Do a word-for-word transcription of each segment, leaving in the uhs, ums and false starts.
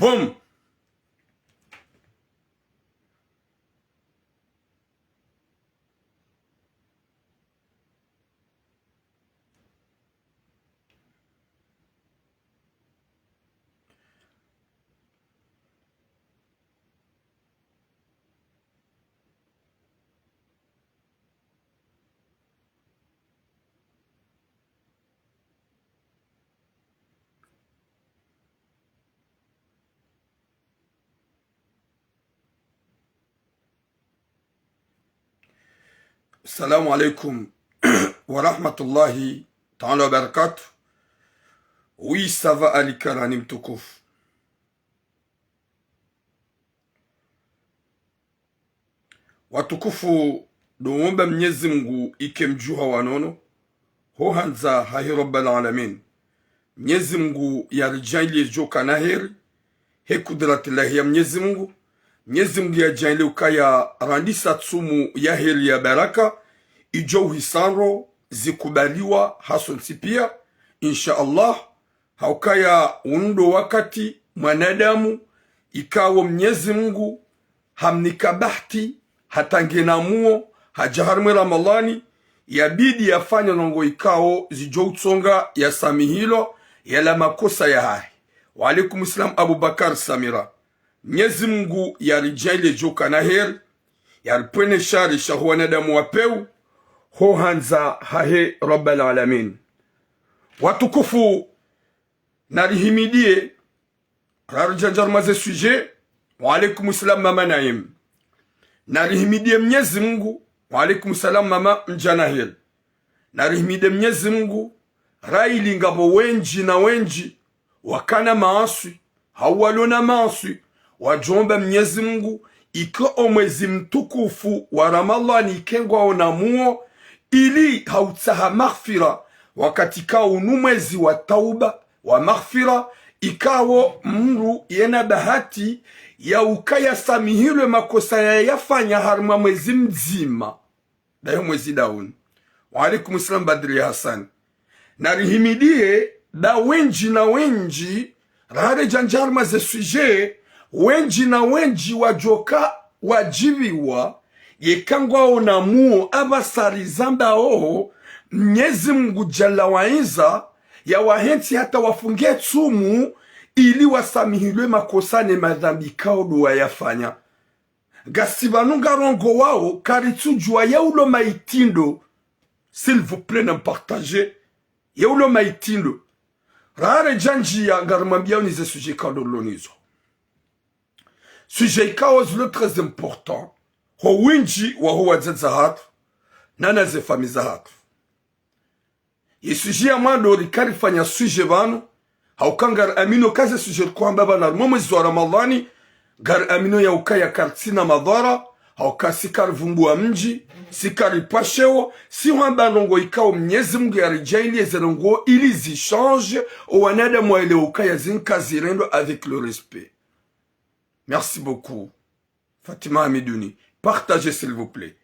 Boom. Assalamu alaikum wa rahmatullahi ta'ala wa barakatuh. Oui, ça va, Ali Karani mtukufu. Watukufu, ndo womba Mnyezi Mungu ike mdjuha wa nono, ho handza hahe Rabbal Alamin. Mnyezi Mungu yaridjaanliye djo kana heri, he kudratillahi ya Mnyezi Mungu. Mnyezi Mungu yadjaanliye ukaya randisa tsumu ya heri ya baraka, idjo uhisandro zikubaliwa hasontsi piya, insha Allah. Haukaya unu ndo wakati mwanadamu ikao Mnyezi Mungu hamnika bahati, hata nge na muo, hadja harimwa Ramadhani, yabidi yafanye ndrongoo ikao zidjo utsonga yasamihilwa yala makosa yahahe. Wa alaikum salam, Abubakar Samira. Mnyezi Mungu yaridjaanliye djo kana heri, yaripvwene shari sha ho wanadamu wa pewu, ho handza hahe Rabbal Alamin. Watukufu, narihimidiye, raridja ndjaruma ze sujet. Wa alaikum salam, Mama Naim. Narihimidiye Mnyezi Mungu. Wa alaikum salam, Mama Mdjanahel. Narihimidiye Mnyezi Mungu, raili ngapvo wendji na wendji wakana maaswi, hau walona maaswi, wadjomba Mnyezi Mungu ike omwezi mtukufu wa Ramadhani ike ngwaona muo, ili hautsaha maghfira, wakati kao unu mwezi wa tauba, wa maghfira, ikao mndru yena bahati ya ukaya yasamihilwe makosa yayafanya harimwa mwezi mdzima. Dayo mwezi dauni. Wa alaikum salam, Badri Hassan. Narihimidiye, da wendji na wendji, raharedja ndjaruma ze sujet, wendji na wendji wadjoka wadjibiwa, yeka ngwaona muo apvasa rizamba oho, Mnyezi Mungu Jalla wa Izza, yawahentsi hata wafunge tsumu, ili wasamihilwe makosa ne madhambi kao ndo wayafanya. Ngasi pvanu ngarongowao, karitsudjuwa yaulo maitindo. S'il vous plaît, na mpartage. Yaulo maitindo. Raharedja ndjiya, ngarimwambiyao ni ze sujet kao ndo lonizo. Sujet ikao zilo très important. Ho wendji waho wadzadze hatru, nana ze famille za hatru. Ye sujet ya mwando rika rifanya sujet pvanu, hauka ngariaminio ka ze sujet riko hamba pvanu harimwa mwezi wa Ramadhani, ngariaminio ya ukaya karitsina madhara, hauka si karivumbuwa mdji, si karipvwa sheo, si hwamba ndrongoo ikao Mnyezi Mungu yaridjaanliye ze ndrongoo ili zichange, o wanadamu waelewe ukaya zinu kazirendwa avec le respect. Merci beaucoup. Fatima Hamidouni, partagez s'il vous plaît.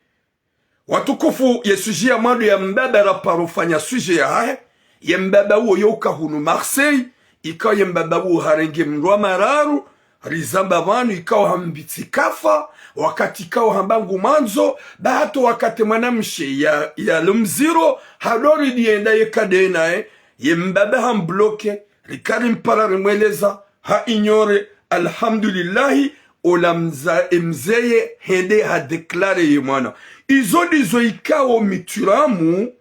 Watukufu, ye sujet ya mwando ya mbaba raparo fanya sujet yahahe, ye mbaba uwo yauka hunu Marseille, ikao ye mbaba uwo harenge mndru wa mararu, rizamba pvanu ikao hamba tsi kafa, wakati ikao hamba ngumandzo, ba hata wakati mwanamshe ya, yalo mdziro, hadori dienda yeka denaye, ye mbaba hambloke, rika rimpara rimweleza, ha ignorer, alhamdulillahi, ola mza-, emzeye hende ha déclarer ye mwana. Izo ndizo ikao mituramu.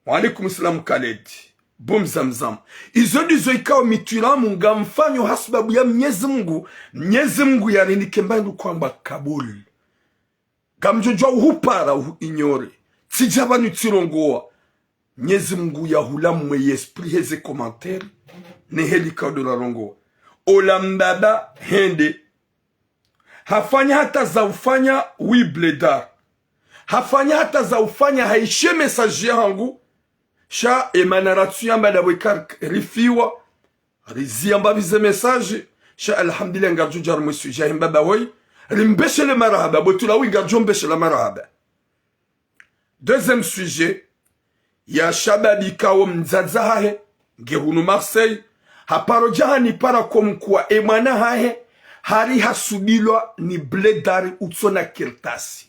Wa alaikum salam Khaled. Boum zamzam. Izo ndizo ikao mituramu ngamfanyo ha sababu ya Mnyezi Mungu. Mnyezi Mungu yarinike mba ndru kwamba kabul. Ngamdjodjuwa uhupara uhu ignorer. Tsidja pvanu tsirongowa. Mnyezi Mungu yahula mwe ye esprit heze commentaire, ne heli kao ndo rarongowa. Ola mbaba hende. Hafanya hata za ufanya, oui, blédard. Hafanya hata za ufanya haishiya message yahangu. Sha emana ratsu yamba ndapvo ika rifiwa. Riziyamba pvi ze message, sha alhamdulillah, ngaridjo djaruma sujet yahe mbaba woyi. Rimbeshele marahaba, bo tula wi ngaridjo mbeshela marahaba. Deuxième sujet, ya shababi ikao mdzadze hahe nge hunu Marseille, Haparo dja hanipara comme quoi e mwana hahe hari hasubilwa ni bledari utsona kartasi.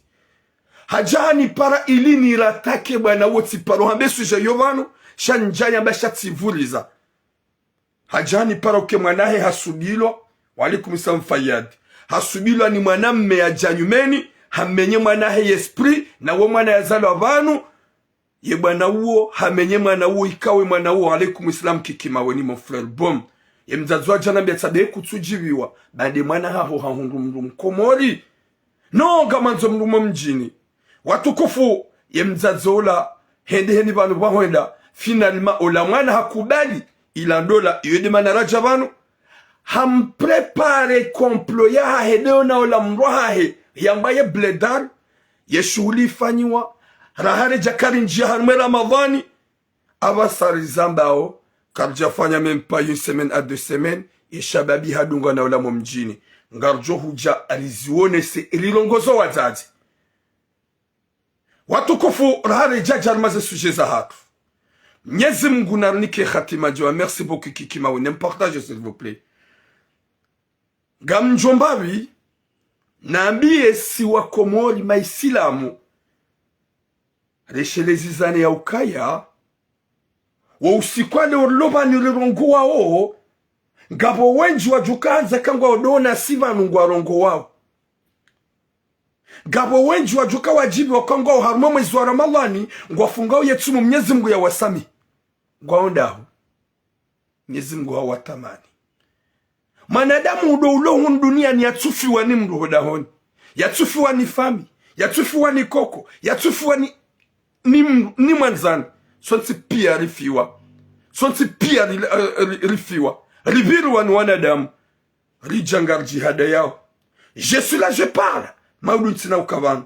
Hadja hanipara ili niratake bwana wo, tsiparo hambe sujet yo pvanu, sha ndjaya mba sha tsivuliza. Hadja hanipara uke mwana hahe hasubilwa, wa alaikum salam Fayad. Hasubilwa ni mwanamme yadja nyumeni, hamenye mwana hahe esprit, na wo mwana yazalwa pvanu, ye bwana uwo, hamenye mwana uwo, ikao e mwana uwo, alaikum salam Kiki Maweni, mon frère Bom. Ye mdzadze wadja nambia tsabe kutsudjiviwa, bande mwana haho hahundru mndru Mkomori. No, ngamandzo mndru mo mdjini. Watukufu, ye mdzadze ola, hende heni pvanu pvahwenda, finalement, ola mwana hakubali, ila ndola, iyo nde mana radja pvanu. Hamprépare complot yahahe ndeyo na ola mdru hahe, yamba ye bledari, ye shuhuli ifanyiwa, raha redja kari ndjia harumwa e Ramadhani, apvasa rizambao, karidjafanya même pas une semaine à deux semaines, ye shababi hadungwa na ola mo mdjini. Ngaridjo hudja riziwonese, rilongoze wadzadze. Watukufu, raha redja dja harumwa ze sujet zahatru. Mnyezi Mngu narinike hatima ndjema. Merci beaucoup Kiki Maweni. Mpartage, s'il vous plaît. Ngamdjo mbapvi, nambiye si Wakomori maisilamu, reshelezizane ya ukaya, wo usiku wa leo rilo pvanu rilongowao, ngapvo wendji wadjuka handza ka ngwao ndo na si pvanu ngwarongowao. Ngapvo wendji wadjuka wadjibiwa ka ngwao harumwa mwezi wa Ramadhani, ngwafungao ye tsumu Mnyezi Mngu yawasamihi. Ngwao ndahu. Mnyezi Mngu hawatamani. Mwanadamu udo ulo hunu duniani yatsufiwa ni mndru ho dahoni. Yatsufiwa ni fami. Yatsufiwa ni koko. Yatsufiwa ni, ni, m- ni mwandzani. Sontsi pia rifiwa. Sontsi pia ri, ri, ri, rifiwa. Ripvirwa ni wanadamu. Ridja ngaridjihadayao. Je suis là, je parle. Maudu ntsina uka pvanu.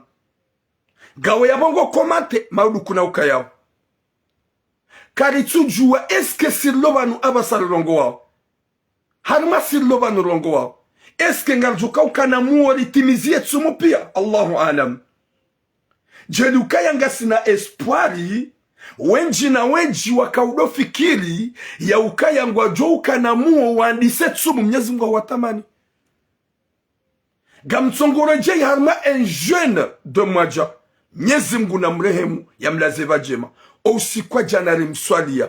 Ngawe yapvo ngo commenter, maudu kuna ukayao. Karitsudjuwa est-ce que si rilo pvanu apvasa rilongowao. Harumwa si rilo pvanu rilongowao. Est-ce que ngaridjo uka ukana muo ritimizie tsumu pia? Allahu aalam. Djeli ukaya ngasina espoir, wendji na wendji waka udo fikiri, ya ukaya ngwadjo ukana muo wandise tsumu Mnyezi Mngu hawatamani. Ngamtsongoro djeyi harumwa un jeune de mwadja. Mnyezi Mngu namrehemu, yamlaze pvadjema. O usiku wa djana rimswalia.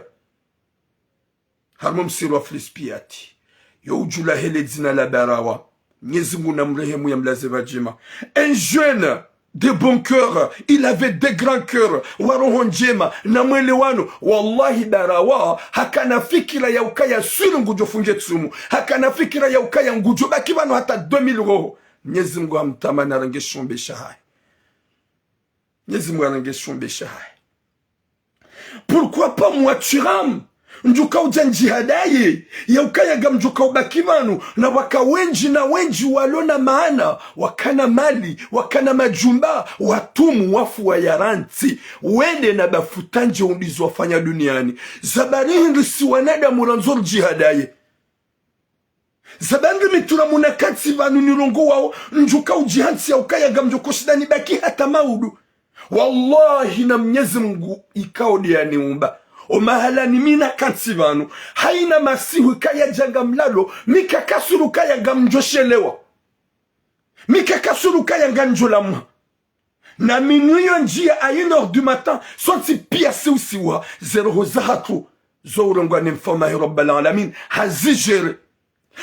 Harumwa msiru wa Filispiyati. Yo udjula hele dzina la Barawa. Mnyezi Mngu namrehemu, yamlaze pvadjema. Un jeune de bon cœur, il avait de grand cœur, wa roho ndjema, na mwelewano. Wallahi, Barawa, hakana fikira ya ukaya swili ngudjo funge tsumu. Hakana fikira ya ukaya ngudjo baki pvanu hata deux mille roho. Mnyezi Mngu hamtamani, harenge shumbe shahahe. Mnyezi Mngu harenge shumbe shahahe. Pourquoi pas moi, Thuram? Ndjuka udja ndjihadaye, ya ukaya ngamdjuka ubaki pvanu, na waka wendji na wendji walo na maana, wakana mali, wakana madjumba, watsumu wafu wa yarantsi, wende na bafuta ndje undizo wafanya duniani. Zabari hindri si wanadamu randzo ridjihadaye. Zabandri mi Thuram nakantsi pvanu nilongowao, ndjuka udjihantsi ya ukaya ngamdjo koshida nibaki hata maudu. Wallahi na Mnyezi Mngu ikao nde yaniumba. O mahalani mi nakantsi pvanu. Haina masihu ikaya dja ngamlalo, mi kakasuru kaya ngamdjo shelewa. Mi kakasuru kaya ngamdjo lamha. Na minuit yo ndjia à une heure du matin, sontsi pia si usiwa, ze roho zahatru, zo urongwa ni mfaume Rabbal Alamin, hazidjere.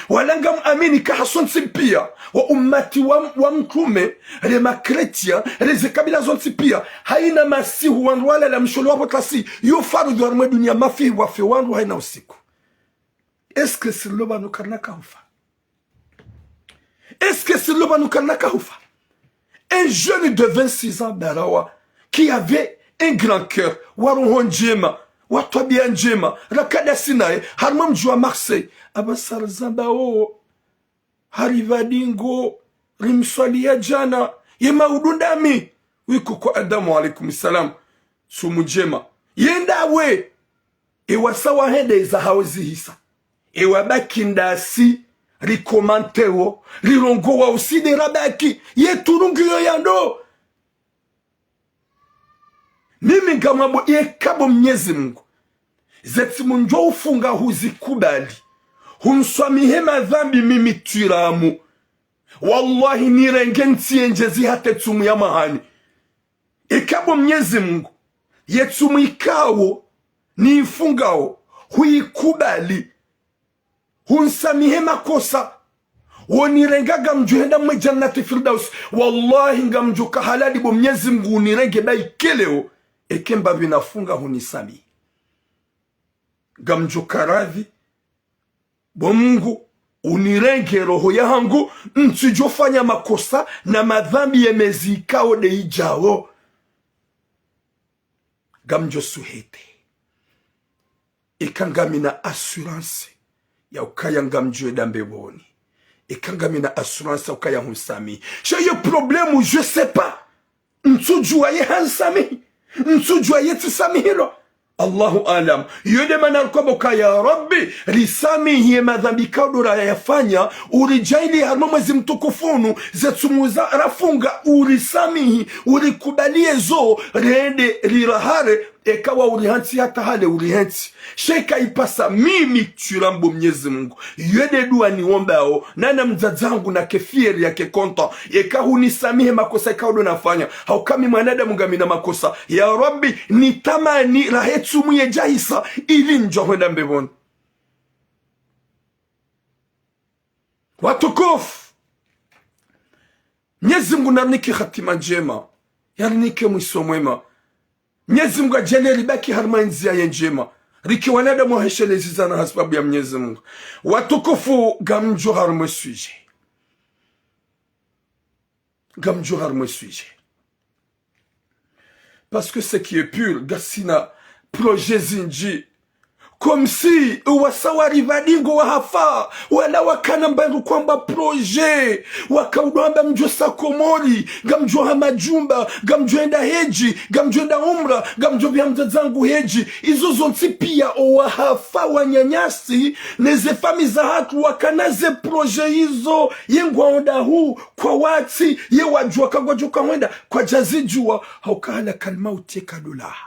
Wala ngamuamini ka ha sontsi pia, wa ummati wa, wa mtrume, re ma chrétiens, re ze kabila zontsi pia, haina masihu wandru walala msholo wapvo tlasi, yo faradhwi harumwa dunia mafihi wafe wandru haina usiku. Est-ce que si rilo pvanu karina kahufa? Est-ce que si rilo pvanu karina kahufa? Un jeune de vingt-six ans, Barawa, qui avait un grand cœur, wa roho ndjema, wa twabia ndjema, rakadasi naye, harumwa mdji wa Marseille, apvasa rizambao, hari pvadingo, rimswalia djana, ye maudu ndami, wiku kwa Adamu, alaikum salam, tsumu ndjema, yenda we, ewa sawa hende eza hao zihisa. Ewa baki ndasi, rikomanteo, rilongowao si nde rabaki, ye turungu yo yando. Mimi ngamwambo ye kabo Mnyezi Mngu. Ze tsumu ndjo ufunga huzikubali. Huniswamihi madhambi mimi Twiramu. Wallahi, nirenge ntsiyendjezi hata etsumu ya mahani. Eka bo Mnyezi Mungu, ye tsumu ikao nifungao, huikubali, hunisamihi makosa, wonirenga, ngamdjo hwenda mwe Jannati Firdaus. Wallahi, ngamdjo ka halali bo Mnyezi Mungu unirenge ba ike leo, eke mbapvi nafunga hunisamihi. Ngamdjo ka radhi, bo Mungu, unirenge roho yahangu, ntsidjo fanya makosa na madhambi ye mezi ikao de idjao. Ngamdjo suhete. Eka ngamina assurance ya ukaya ngamdjo enda mbepvoni. Eka ngamina assurance ya ukaya hunisamihi. Sha ye problème, je sais pas. Ntsudjua ye hanisamihi, ntsudjua ye tsisamihilwa. Allahu aalam. Yo de mana rikobo ka ya Rabbi, risamihi ye madhambi ikao do rayafanya, uridjaanlie harumwa mwezi mtukufu unu, ze tsumu za rafunga, urisamihi, urikubaliye zo, rende rirahare, eka wa urihantsi hata hale urihantsi. Sha eka ipasa mimi Twiramu bo Mnyezi Mungu, yo de dua niombao, nana mdzadze hangu nake fier yake content. Eka hunisamihi makosa ikao do nafanya. Hauka mi mwanadamu ngamina makosa. Ya Rabbi, nitamani rahe tsumu yedjahisa ili ndjo hwenda mbepvoni. Watukufu, Mnyezi Mungu narinike hatima ndjema, yarinike mwiso mwema. Mnyezi Mungu adjaanlie ribaki harumwa ndzia ye ndjema. Rike wanadamu waheshelezana ha sababu ya Mnyezi Mungu. Watukufu, ngamdjo harumwa sujet. Ngamdjo harumwa sujet. Parce que ce qui est pur, ngasina projet zindji. Comme si, owasa wari pvadi ngo wahafa, wala wakana mbandru kwamba projet, wakao do hamba ngamdjo sa Komori, ngamdjo ha majumba, ngamdjo enda hedji, ngamdjo enda umra, ngamdjo pviha mdzadze hangu hedji. Izo zontsi pia owahafa wananyasi, ne ze famiyi zahatru wakana ze projet izo, ye ngwaonda hu, kwa watsi, ye wadjua ka ngwadjo ka hwenda, kwadjazidjua, hauka halakal mauti eka do laha.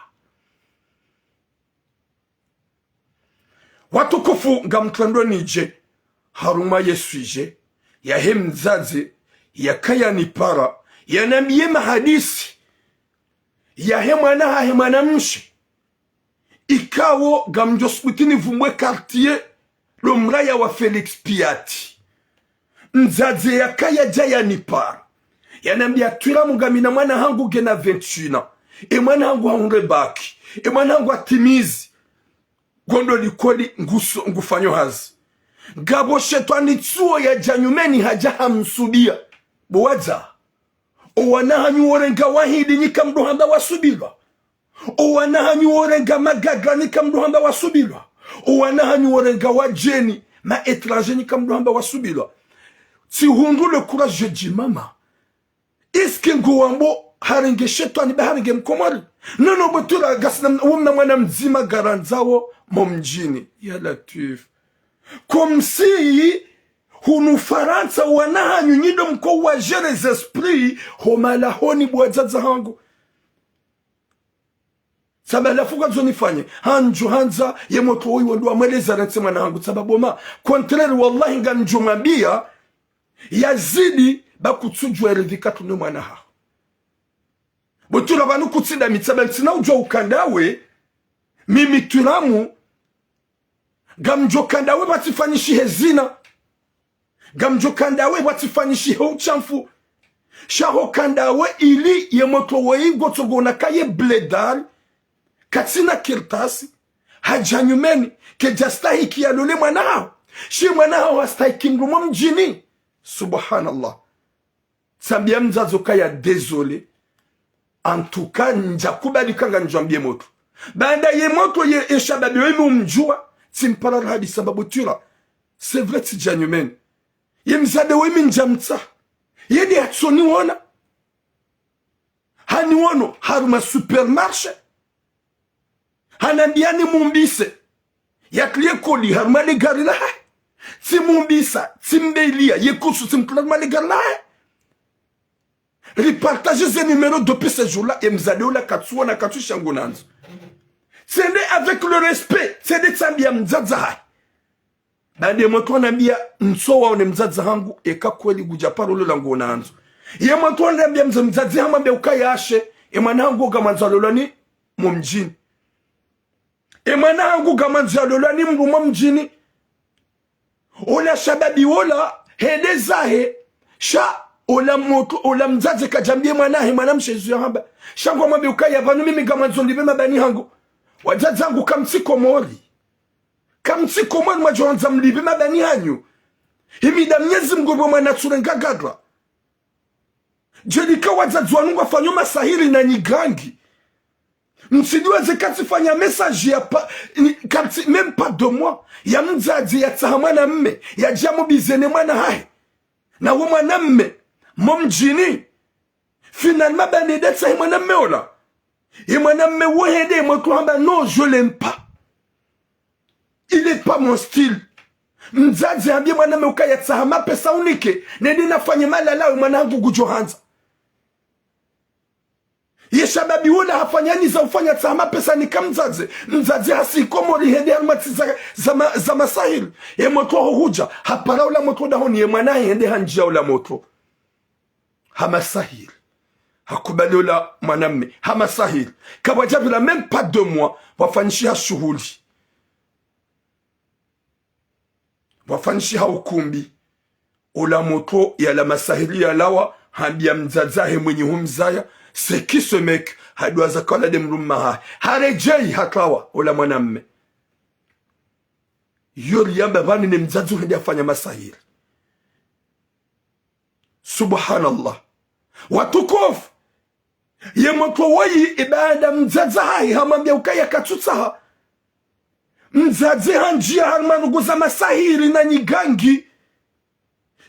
Watukufu, ngamtrendo nidje harumwa ye sujet yahe mdzadze yakaya nipara, yanambiye mahadisi yahe mwana hahe mwanamshe. Ikao ngamdjo subuti nivumbwe quartier lo mraya wa Félix Pyat. Mdzadze yakaya dja yanipara, yanambiya Twiramu, ngamina mwana hangu ngena vingt et un ans. E mwana hangu hahundre bac. E mwana hangu hatimizi. Ngondo likoli, nguso-, ngufanyo hazi. Ngapvo shetwani tsuo yadja nyumeni hadja hamsubiya. Bo wadza. Owana hanyu worenga wahidi nyi kamdo hamba wasubilwa. Owana hanyu worenga magaga nyi kamdo hamba wasubilwa. Owana hanyu worenga wadjeni, ma étrangers, nyi kamdo hamba wasubilwa. Tsihundru le courage, je dis, maman, est-ce que ngwambo harenge shetwani ba harenge mkomori? Non, non, bo Twiramu, ngasina m-, womna mwana mdzima ngarandzao mo mdjini. Ya Latwif. Comme si hunu Farantsa wana hanyu nyi ndo mko wa gérer ze esprits, ho malahoni bo wadzadze hangu. Tsamba lafu kwandzo nifanye, handjo handza ye motro woyi wendo wamweleza rantsi mwana hangu, tsamba bo ma. Contraire, wallahi, ngamdjo mwambiya, yazidi, ba kutsudjua eridhika tu ne mwana haho. Bo Twiramu, pvanu kutsi ndami, tsamba ntsina udjua uka ndawe, mimi Twiramu, ngamdjo ka ndawe pvatsifanyishihe zina. Ngamdjo ka ndawe pvatsifanyishihe ushamfu. Sha ho ka ndawe ili ye motro woyi ngotsongona ka ye blédard, katsina kartasi, hadja nyumeni, kedja stahiki yalole mwana haho. Shi mwana haho hastahiki mdru mo mdjini. Subhanallah. Tsambiya mdzadze ukaya désolé. En tout cas, ndja kubali ka ngamdjo ambiye motro. Baanda ye motro ye, ye shababi wemi umdjua, tsimpara rahadi samba bo Twiramu. C'est vrai, tsidja nyumeni. Ye mdzadze wemi ndja mtsaha. Ye de hatsoniwona. Haniwono harumwa supermarché. Hanambiya nimumbise. Yatliye koli harumwa le gari lahahe. Tsimumbisa, tsimbeliya, ye kusu tsimtula harumwa le gari lahahe. Ripartager ze numéros depuis ce jour-là, ye mdzadze ula katsuwona, katsushangu nandzo. Tsende avec le respect, tsende tsambiya mdzadze hahe. Baanda ye mwana hanambia, ntsowaone mdzadze hangu, eka kweli ngudja paro lola nguonandzo. Ye mwana hanambia mdza-, mdzadze hamwambia ukaya ashe, ye mwana hangu ngamwandzo alolwa ni mo mdjini. Ye mwana hangu ngamwandzo alolwa ni mdru mo mdjini. Ola shababi ola, hende zahe, sha ola mwana, ola mdzadze kadjambie mwana hahe, mwana mshe izo yahamba. Sha ngwamwambia ukaya pvanu mimi ngamwandzo nilipve mabani hangu. Wadzadze hangu kamtsi Komori. Kamtsi Komori mwadjo handza mlipve mabani hanyu. Himida Mnyezi Mngu bo mwana tsure ngagadra. Djeli ka wadzadze wanu ngwafanyo masahiri na nyigangi. Mtsidiwaze katsifanya message ya pa, ni, katsi, même pas deux mois. Ya mdzadze yatsaha mwana mme, yadja mubize ne mwana hahe. Na wo mwana mme, mo mdjini. Finalement, baanda yatsahe mwana mme ola. Ye mwana mme wo hende, ye mwana hamba, non, je l'aime pas. Il est pas mon style. Mdzadze hambie mwana mme ukaya tsaha mapesa unike, nende nafanye malalawe mwana hangu ngudjo handza. Ye shababi ola hafanya nyi za ufanya tsaha mapesa nika mdzadze. Mdzadze hasi Komori hende harumwa ntsi za, za, ma, za masahiri. Ye mwana ho hudja, hapara ola mwana dahoni ye mwana hende handjia ola mwana. Ha masahiri. Hakubali ola mwana mme. Ha masahiri. Kapvwadja pvira même pas deux mois, pvwafanyishiha shuhuli. Pvwafanyishiha ukumbi. Ola mwana yalawa masahiri yalawa, hambia mdzadze hahe mwenyi humzaya, c'est qui ce mec, haduwaza kala nde mdrume hahe. Haredjei hatrawa, ola mwana mme. Yo riyamba pvanu ne mdzadze uhende hafanya masahiri. Subhanallah. Watukufu. Ye mwana woyi, ibaanda mdzadze hahe hamwambia ukaya katsutsaha. Mdzadze handjia harumwa ndrongoo za masahiri na nyigangi.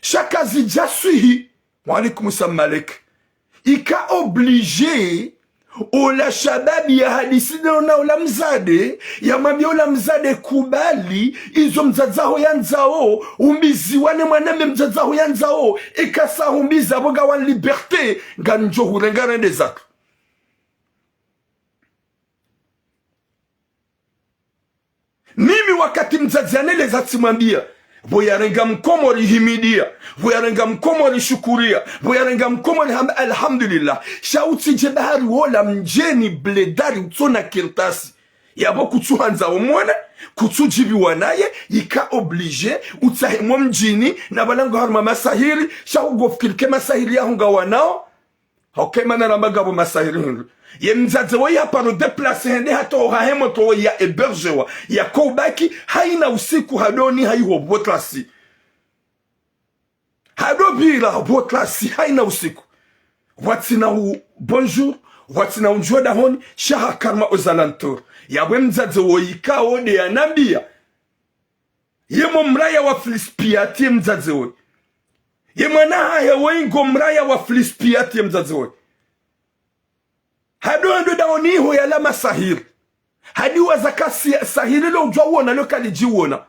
Sha kazidja swihi. Wa alaikum salam, Malek. Ika obligé, ola shababi yahadisi nao na ola mdzadze, yamwambia ola mdzadze kubali, izo mdzadze haho yandzao, umbiziwa ne mwana mme mdzadze haho yandzao, eka sa umbiza pvo ngawa liberté, ngamdjo hurenga rende zatru. Mimi wakati mdzadze yaneleza tsimwambia, pvo yarenga mkomori himidia, pvo yarenga mkomori shukuria, pvo yarenga mkomori hamba alhamdulillah. Sha utsidje bahari wola mdjeni bledari utsona kartasi. Yapvo kutsuhandza omwana, kutsudjibiwa naye, ika obligé, utsahe mo mdjini, na pvala ngo harumwa masahiri, sha ugofikiri ke masahiri yaho ngawanao, hauka mana ramba ngapvo masahiri hindru. Ye mdzadze woyi haparo déplacé hende hata ohahe mwana woyi ya hébergéwa, ya kobaki, haina usiku hadoni haiho pvo tlasi. Hadopvira pvo tlasi, haina usiku. Pvwatsina u bonjour, pvwatsina undjua dahoni, sha hakarma aux alentours. Yapvo mdzadze woyi kaode yanambia. Ye mo mraya wa flispiyati ye mdzadze woyi. Ye mwana hahe woyi ngo mraya wa flispiyati ye mdzadze woyi. Hado hando dahoni iho yalawa masahiri. Hadiwaza kasi sahiri lo udjua uona lo kalidji uona.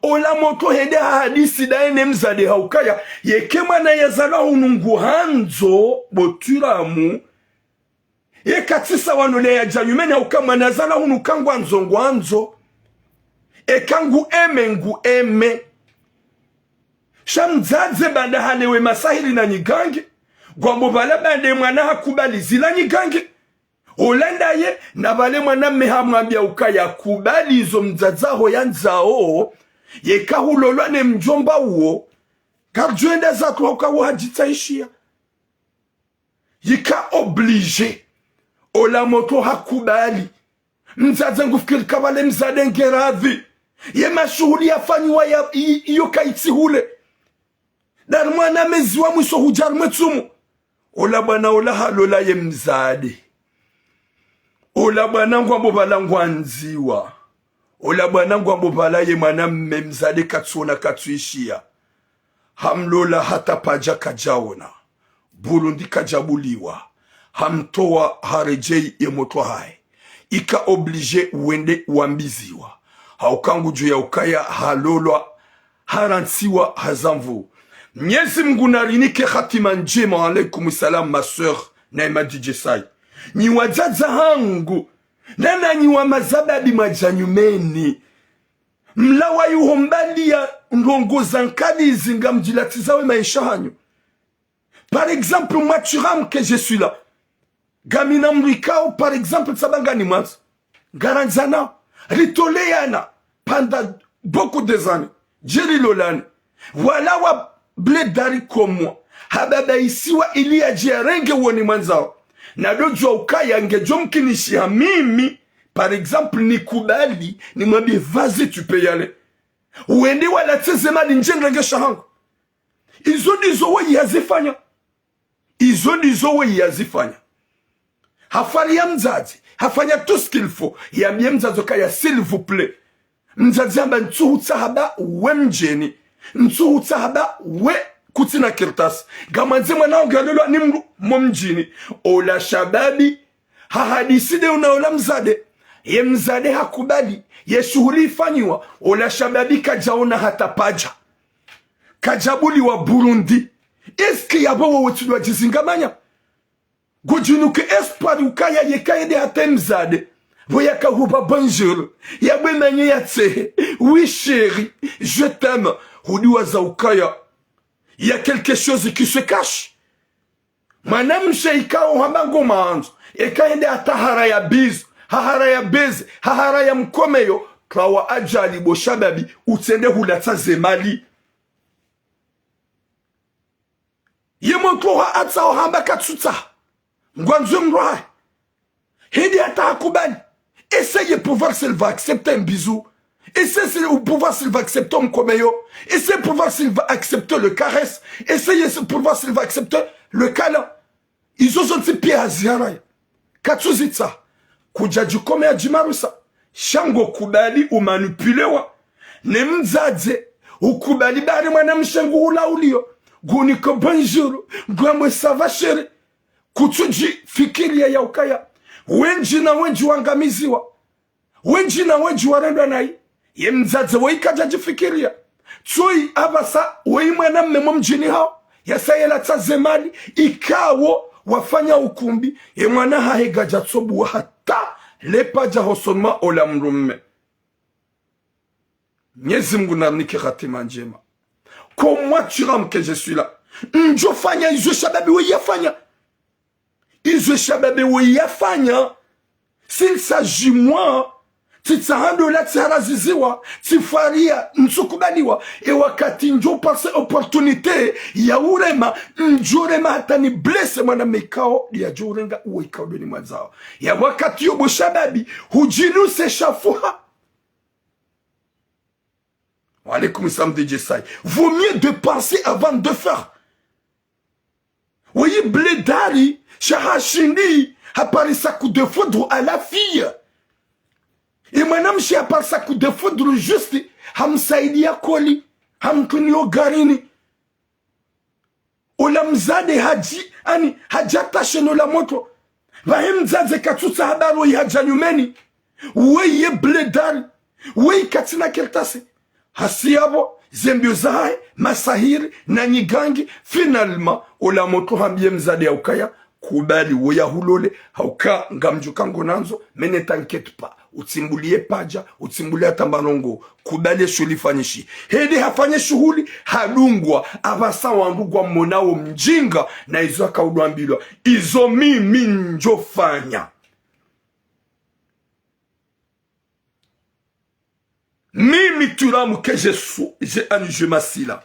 Ola mwana hende hahadisi daye ne mdzadze haukaya. Yeke mwana yazalwa hunu nguhandzo botwiramu. Ye katsi sawa no le yadja nyumeni hauka mwana yazalwa hunu ka ngwandzo ngwandzo. Eka ngu aimé ngu aimé. Sha mdzadze baanda halewe masahiri na nyigangi. Ngwambo pvala baanda ye mwana hakubali zila nyigangi. Ola ndaye, na pvale mwana mme hamwambia ukaya kubali izo mdzadze haho yandzao. Yeka hulolwa ne mdjomba uwo. Kardjwenda zatru hauka wo hadjitsahishiya. Yika obligé. Ola mwana hakubali. Mdzadze ngufikiri ka pvale mdzadze nge radhi. Ye mashuhuli yafanyiwa ya, i, iyo kayitsi hule. Dari mwana mezi wa mwiso hudja harumwa tsumu. Ola bwana ola halola ye mdzadze. Ola bwana ngwambo pvala ngwandziwa. Ola bwana ngwambo pvala ye mwana mme mdzadze katsuona katsuishiya. Hamlola hata pvadja kadjaona. Bulundi kadjabuliwa. Hamtowa haredjei ye mwana hahe. Ika obligé wende wambiziwa. Hauka ngudjo ya ukaya halolwa, harantsiwa, hazamvu. Mnyezi Mngu narinike hatima ndjema. Alaikum salam, ma sœur Naima D J Sai. Nyi wadzadze hangu, na nanyi wa mazababi mwadja nyumeni. Mlawa yuho mbali ya ndrongo za nkali izi ngamdjilatizao ye maesha hanyu. Par exemple, moi, tu rames que je suis là. Ngamina mdru ikao, par exemple, tsamba nganimwandza. Ngarandzana, ritoleyana pendant beaucoup des années. Djeri lolani. Wala wa bledari comme moi. Hababaisiwa ili yadje yarenge wo nimwandzao. Na ndo djuwa ukaya ngedjo mkinishiha mimi, par exemple, nikubali, nimwambie, vas-y, tu peux y aller. Wende walatse ze mali ndje nrenge sha hangu. Izo ndizo woyi hazifanya. Izo ndizo woyi hazifanya. Hafwari ya mdzadze, hafanya tout ce qu'il faut. Yambie mdzadze ukaya, s'il vous plaît. Mdzadze hamba, ntsuhutsaha ba we mdjeni. Ntsuhutsaha ba we kutsina kartasi. Ngamwandze mwana wangu yalolwa ni mdru mo mdjini. Ola shababi hahadisi de una ola mdzadze. Ye mdzadze hakubali. Ye shuhuli ifanyiwa. Ola shababi kadjaona hata paja. Kadjabuliwa Burundi. Est-ce que yapvo wowe tsi ndo wadjizingamanya? Ngodjinuke espoir ukaya yeka yende hata ye mdzadze. Pvo yakahupva bonjour. Yabwe manye yatsehe. Oui, chérie, je t'aime. Hudiwaza ukaya, il y a quelque chose qui se cache. Mwanamshe ikao hamba ngomwandzo, eka hende hata hara ya bizu, hahara ya beze, hahara ya mkomeyo, twawa ajali bo shababi, utsende hulatsa ze mali. Ye motro ha atsao hamba katsutsaha. Ngwandzo mdru wahe. Hende hata hakubali. Essayez pour voir s'il va accepter un bisou. Essayez pour voir s'il va accepter un mkomeyo. Essayez pour voir s'il va accepter le caresse. Essayez pour voir s'il va accepter le câlin. Izo zontsi pia haziharaya. Katsuzitsaha. Kudjadjikome ya djimarusa. Sha ngo kubali umanipulewa. Ne mdzadze, ukubali bari mwanamshe nguhulauliyo. Nguniko bonjour. Ngwamwe ça va chérie. Kutsudjifikiria ya ukaya. Wendji na wendji wangamiziwa. Wendji na wendji warendwa nayi. Ye mdzadze woyi kadjadjifikiria. Tsoyi apvasa woyi mwanamme mo mdjini hao. Yasa yelatsa ze mali. Ikao wafanya ukumbi. Ye mwana hahe kadjatsobuwa hata. Lepaja hosoni mwa ola mdrumme. Mnyezi Mngu narinike hatima ndjema. Comme moi, tu rames que je suis là. Ndjofanya izo shababi woyi yafanya. Izo shababi woyi yafanya. S'il s'agit moi, tsitsaha ndola tsiharaziziwa, tsifwaria, ntsukubaliwa. E wakati ndjo passer opportunité ya urema, ndjorema hata ni blesser mwanamme ikao, ndiyadjo urenga uwo ikao ndo nimwandzao. Ya wakati yo bo shababi, hudjinuse shafuha. Wa alaikum salam D J Sai. Vaut mieux de penser avant de faire. Woyi bledari, sha hashindi, haparisa coup de foudre à la fille. Ye mwanamshe haparisa coup de foudre juste, hamsaidia koli, hamtuniyo garini. Ola mdzadze hadji, ani, hadja tashe no la motro. Pvahe mdzadze katsutsaha bari woyi hadja nyumeni. Woyi ye bledari. Woyi katsina kartasi. Hasi yapvo, ze mbio zahahe, masahiri, na nyigangi, finalement, ola motro hambie mdzadze ya ukaya, kubali woyi yahulole, hauka ngamdjo ka ngonandzo, mais ne t'inquiète pas. Utsimbulie paja, utsimbulie hata mba ndrongo, kubali ye shuhuli ifanyishihe. Hende hafanye shuhuli, hadungwa, apvasa wandru ngwamonao mdjinga, na izo haka udjwambilwa. Izo mimi ndjofanya. Mimi tu rames que je suis, je, ani je m'assis là.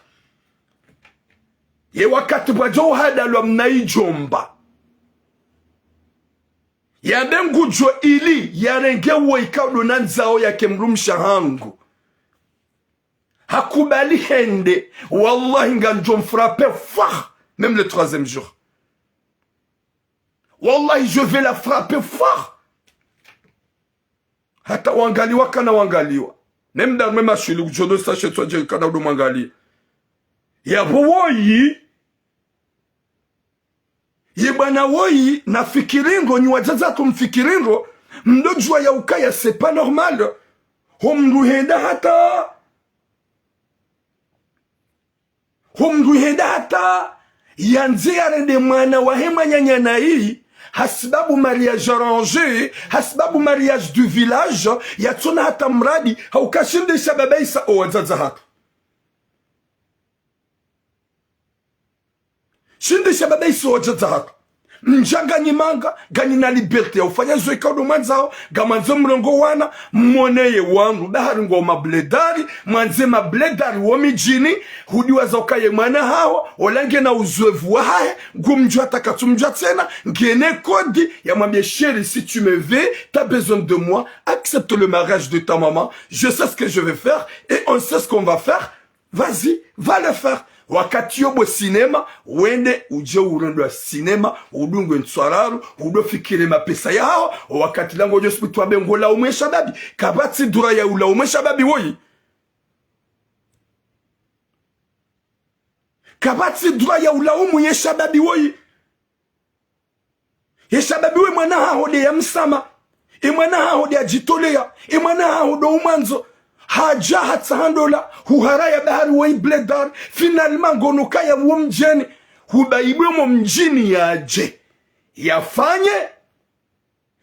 Ye wakati pvwadjo uhadalwa mna idjomba. Yambe ngudjo ili, yarenge woyi ikao ndo nandzao yake mdrumshe hangu. Hakubali hende, wallahi ngamdjo mfrappe fort, même le troisième jour. Wallahi, je vais la frapper fort. Hata wangaliwa kana wangaliwa. Ne mdru mwe mashuli kudjodo sa shetwa dje kana udo mwangalia. Yapvo woyi. Ye bwana woyi, nafikiri ndro, nyi wadzadze hatru mfikiri ndro, mdodjuwa ya ukaya, c'est pas normal. Ho mdru henda hata Ho mdru henda hata yandze yarende mwana wahe mwananya nayi, hasibabu mariage arrangé, hasibabu mariage du village, yatsona hata muradi, hauka shinde shababa isa owadzadze hatru. Shinde shababa isa owadzadze hatru. Mdja nganyi manga, nganyi na liberté ya ufanya zo ikao ndo mwandzao, ngamwandzo mrongoo wana, mwoneye wandru, bahari ngo mabledari, mwandze mabledari wo midjini, hudiwaza uka ye mwana haho, ola ngena uzoevu wahahe, ngumdjuwa hata katsumdjuwa tsena, ngena kodi, yamwambie, chérie, si tu me veux, t'as besoin de moi, accepte le mariage de ta maman, je sais ce que je vais faire, et on sait ce qu'on va faire, vas-y, va le faire. Wakati yo bo cinéma, wende udje urendwa cinéma, udungwe ntswararu, udofikire mapesa yaho, wakati lango djo sipitwa be ngo laumu ye shababi. Kapvatsi droit ya ulaumu ye shababi woyi. Kapvatsi droit ya ulaumu ye shababi woyi. Ye shababi we mwana haho nde ya msama. E mwana haho nde ya djitoleya. E mwana haho ndo umwandzo. Hadja hatsaha ndola. Huhara ya bahari woyi bledar. Finalement ngono kaya wo mdjini. Huba ibwe mo mdjini yadje. Yafanye.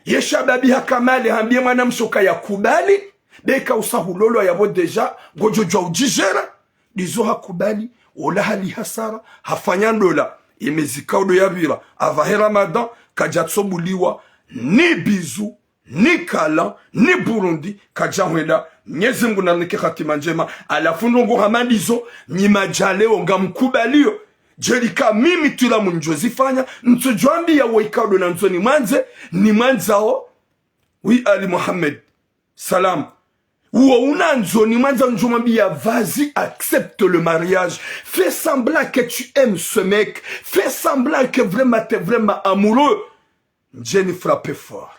Ye shababi hakamale hambie mwanamshe uka yakubali, beka usa hulolwa yapvo déjà, ngodjo djuwa udjigérer, ndizo hakubali, ola hali hasara, hafanya ndola, ye mezi ikao ndo yapvira, apvahe Ramadan, kadjatsobuliwa, ni bisou, ni câlin, ni Burundi, kadjahwenda, Mnyezi Mngu narinike hatima ndjema, halafu ndrongo hama ndizo, nyi madjaleo ngamkubaliyo, djelika mimi tula mundjo zifanya, ntsudjwambiya wo ikao ndo nandzo nimwandze, nimwandzao. Oui, Ali Mohamed. Salam. Uwo unandzo nimwandzao ndjo mwambiya, vas-y, accepte le mariage. Fais semblant que tu aimes ce mec. Fais semblant que vraiment t'es vraiment amoureux. Ndjeni frappe fort.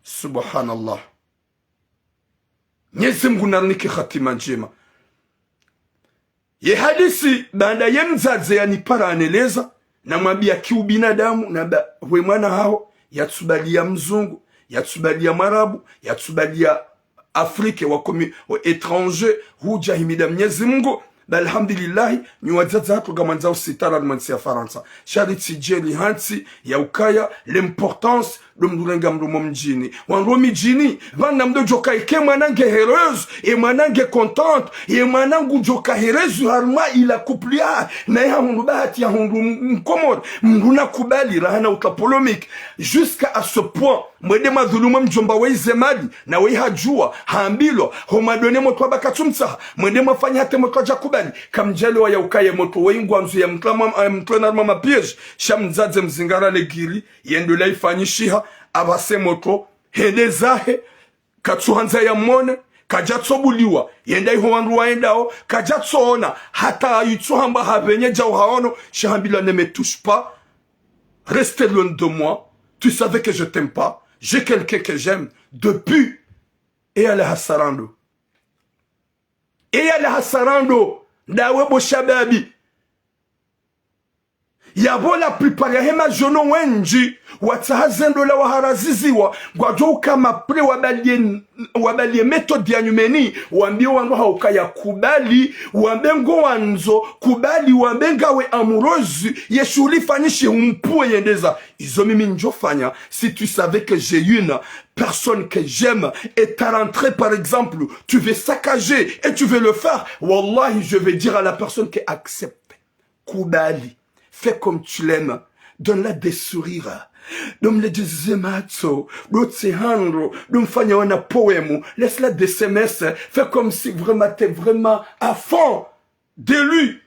Subhanallah. Mnyezi Mngu narinike hatima ndjema. Ye hadisi, baanda ye mdzadze yanipara aneleza, namwambiya ki ubinadamu, namba we mwana haho, yatsubaliya mzungu, yatsubaliya mwarabu, yatsubaliya Afrique, wa komi-, wa étranger, hudja himida Mnyezi Mngu. Ba alhamdulillahi, nyi wadzadze hatru ngamwandzao sitara harimwa ntsi ya Farantsa. Sha ritsidjeli hantsi ya ukaya, l'importance ndo mndru urenga mndru mo mdjini. Wandru wo midjini, pvanu mndru djoka ike mwana nge heureuse, ye mwana nge contente, ye mwana ngudjoka heureuse harimwa ila couple ya, naye hahundru bahati yahundru m-, mkomori, mndru nakubali, rahana uta polémique. Jusqu'à ce point, mwende mwadhulumu mdjomba wahe ze mali, na waye hadjuwa, hambilwa, ho mwadone motro amba katsumtsaha, mwende mwafanya hata motro hadja kubali, kamdjaliwa ya ukaya motro waye ngwandzo ya mtru ma-, ya mtru na ma piège, sha mdzadze mzingara legiri, ye ndola ifanyishiha, apvase motro, hende zahe, katsuhandza yamwone, kadjatsobuliwa, yenda iho wandru wayendao, kadjatsoona, hata ayitsohamba hapvenye djau haono, sha hambilwa ne me touche pas, reste loin de moi, tu savais que je t'aime pas, j'ai quelqu'un que j'aime, depuis, e yala hasara ndo. E yala hasara ndo, ndawe bo shababi. Yapvo la plupart yahe madjono wendji, watsaha ze ndola waharaziziwa, ngwadjo uka ma prêt wabaliye, wabaliye méthode ya nyumeni, wambiye wandru hauka yakubali, wambe ngwandzo, kubali, wambe ngawe amoureuse, ye shuhuli ifanyishihe umpvuwe yendeza. Izo mimi ndjofanya, si tu savais que j'ai une personne que j'aime, et t'as rentré par exemple, tu veux saccager, et tu veux le faire, wallahi, je vais dire à la personne que accepte. Kubali. Fais comme tu l'aimes. Donne-la des sourires. Ndo mledjeze matso. Ndo tsi handro. Ndo mfanya wana poème. Laisse-la des S M S. Fais comme si vraiment t'es vraiment à fond de lui.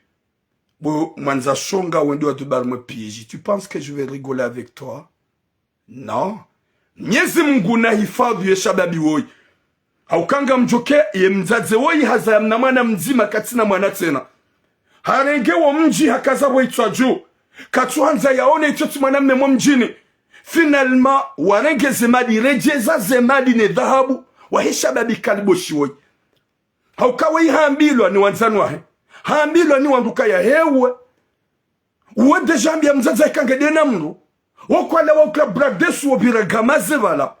Bo, mwandzasho nga wende wadubari mwe piège. Tu penses que je vais rigoler avec toi? Non. Mnyezi Mngu nahifadhwi ye shababi woyi. Hauka ngamdjoke ye mdzadze woyi hazaya mna mwana mdzima katsina mwana tsena. Harenge wo mdji hakaza pvo itswa dju. Katsuhandza yaone itso tsi mwana mme mo mdjini. Finalement, warenge ze mali, redjeza ze mali ne dhahabu. Wahe shababi kaliboshi woyi. Hauka woyi hambilwa ni wandzani wahe. Hambilwa ni wandru kaya hewe. Uwo déjà hambiya mdzadze eka nge dena mndru. Wo kwala wa ukla bradesu wo pvira gamaze pvala.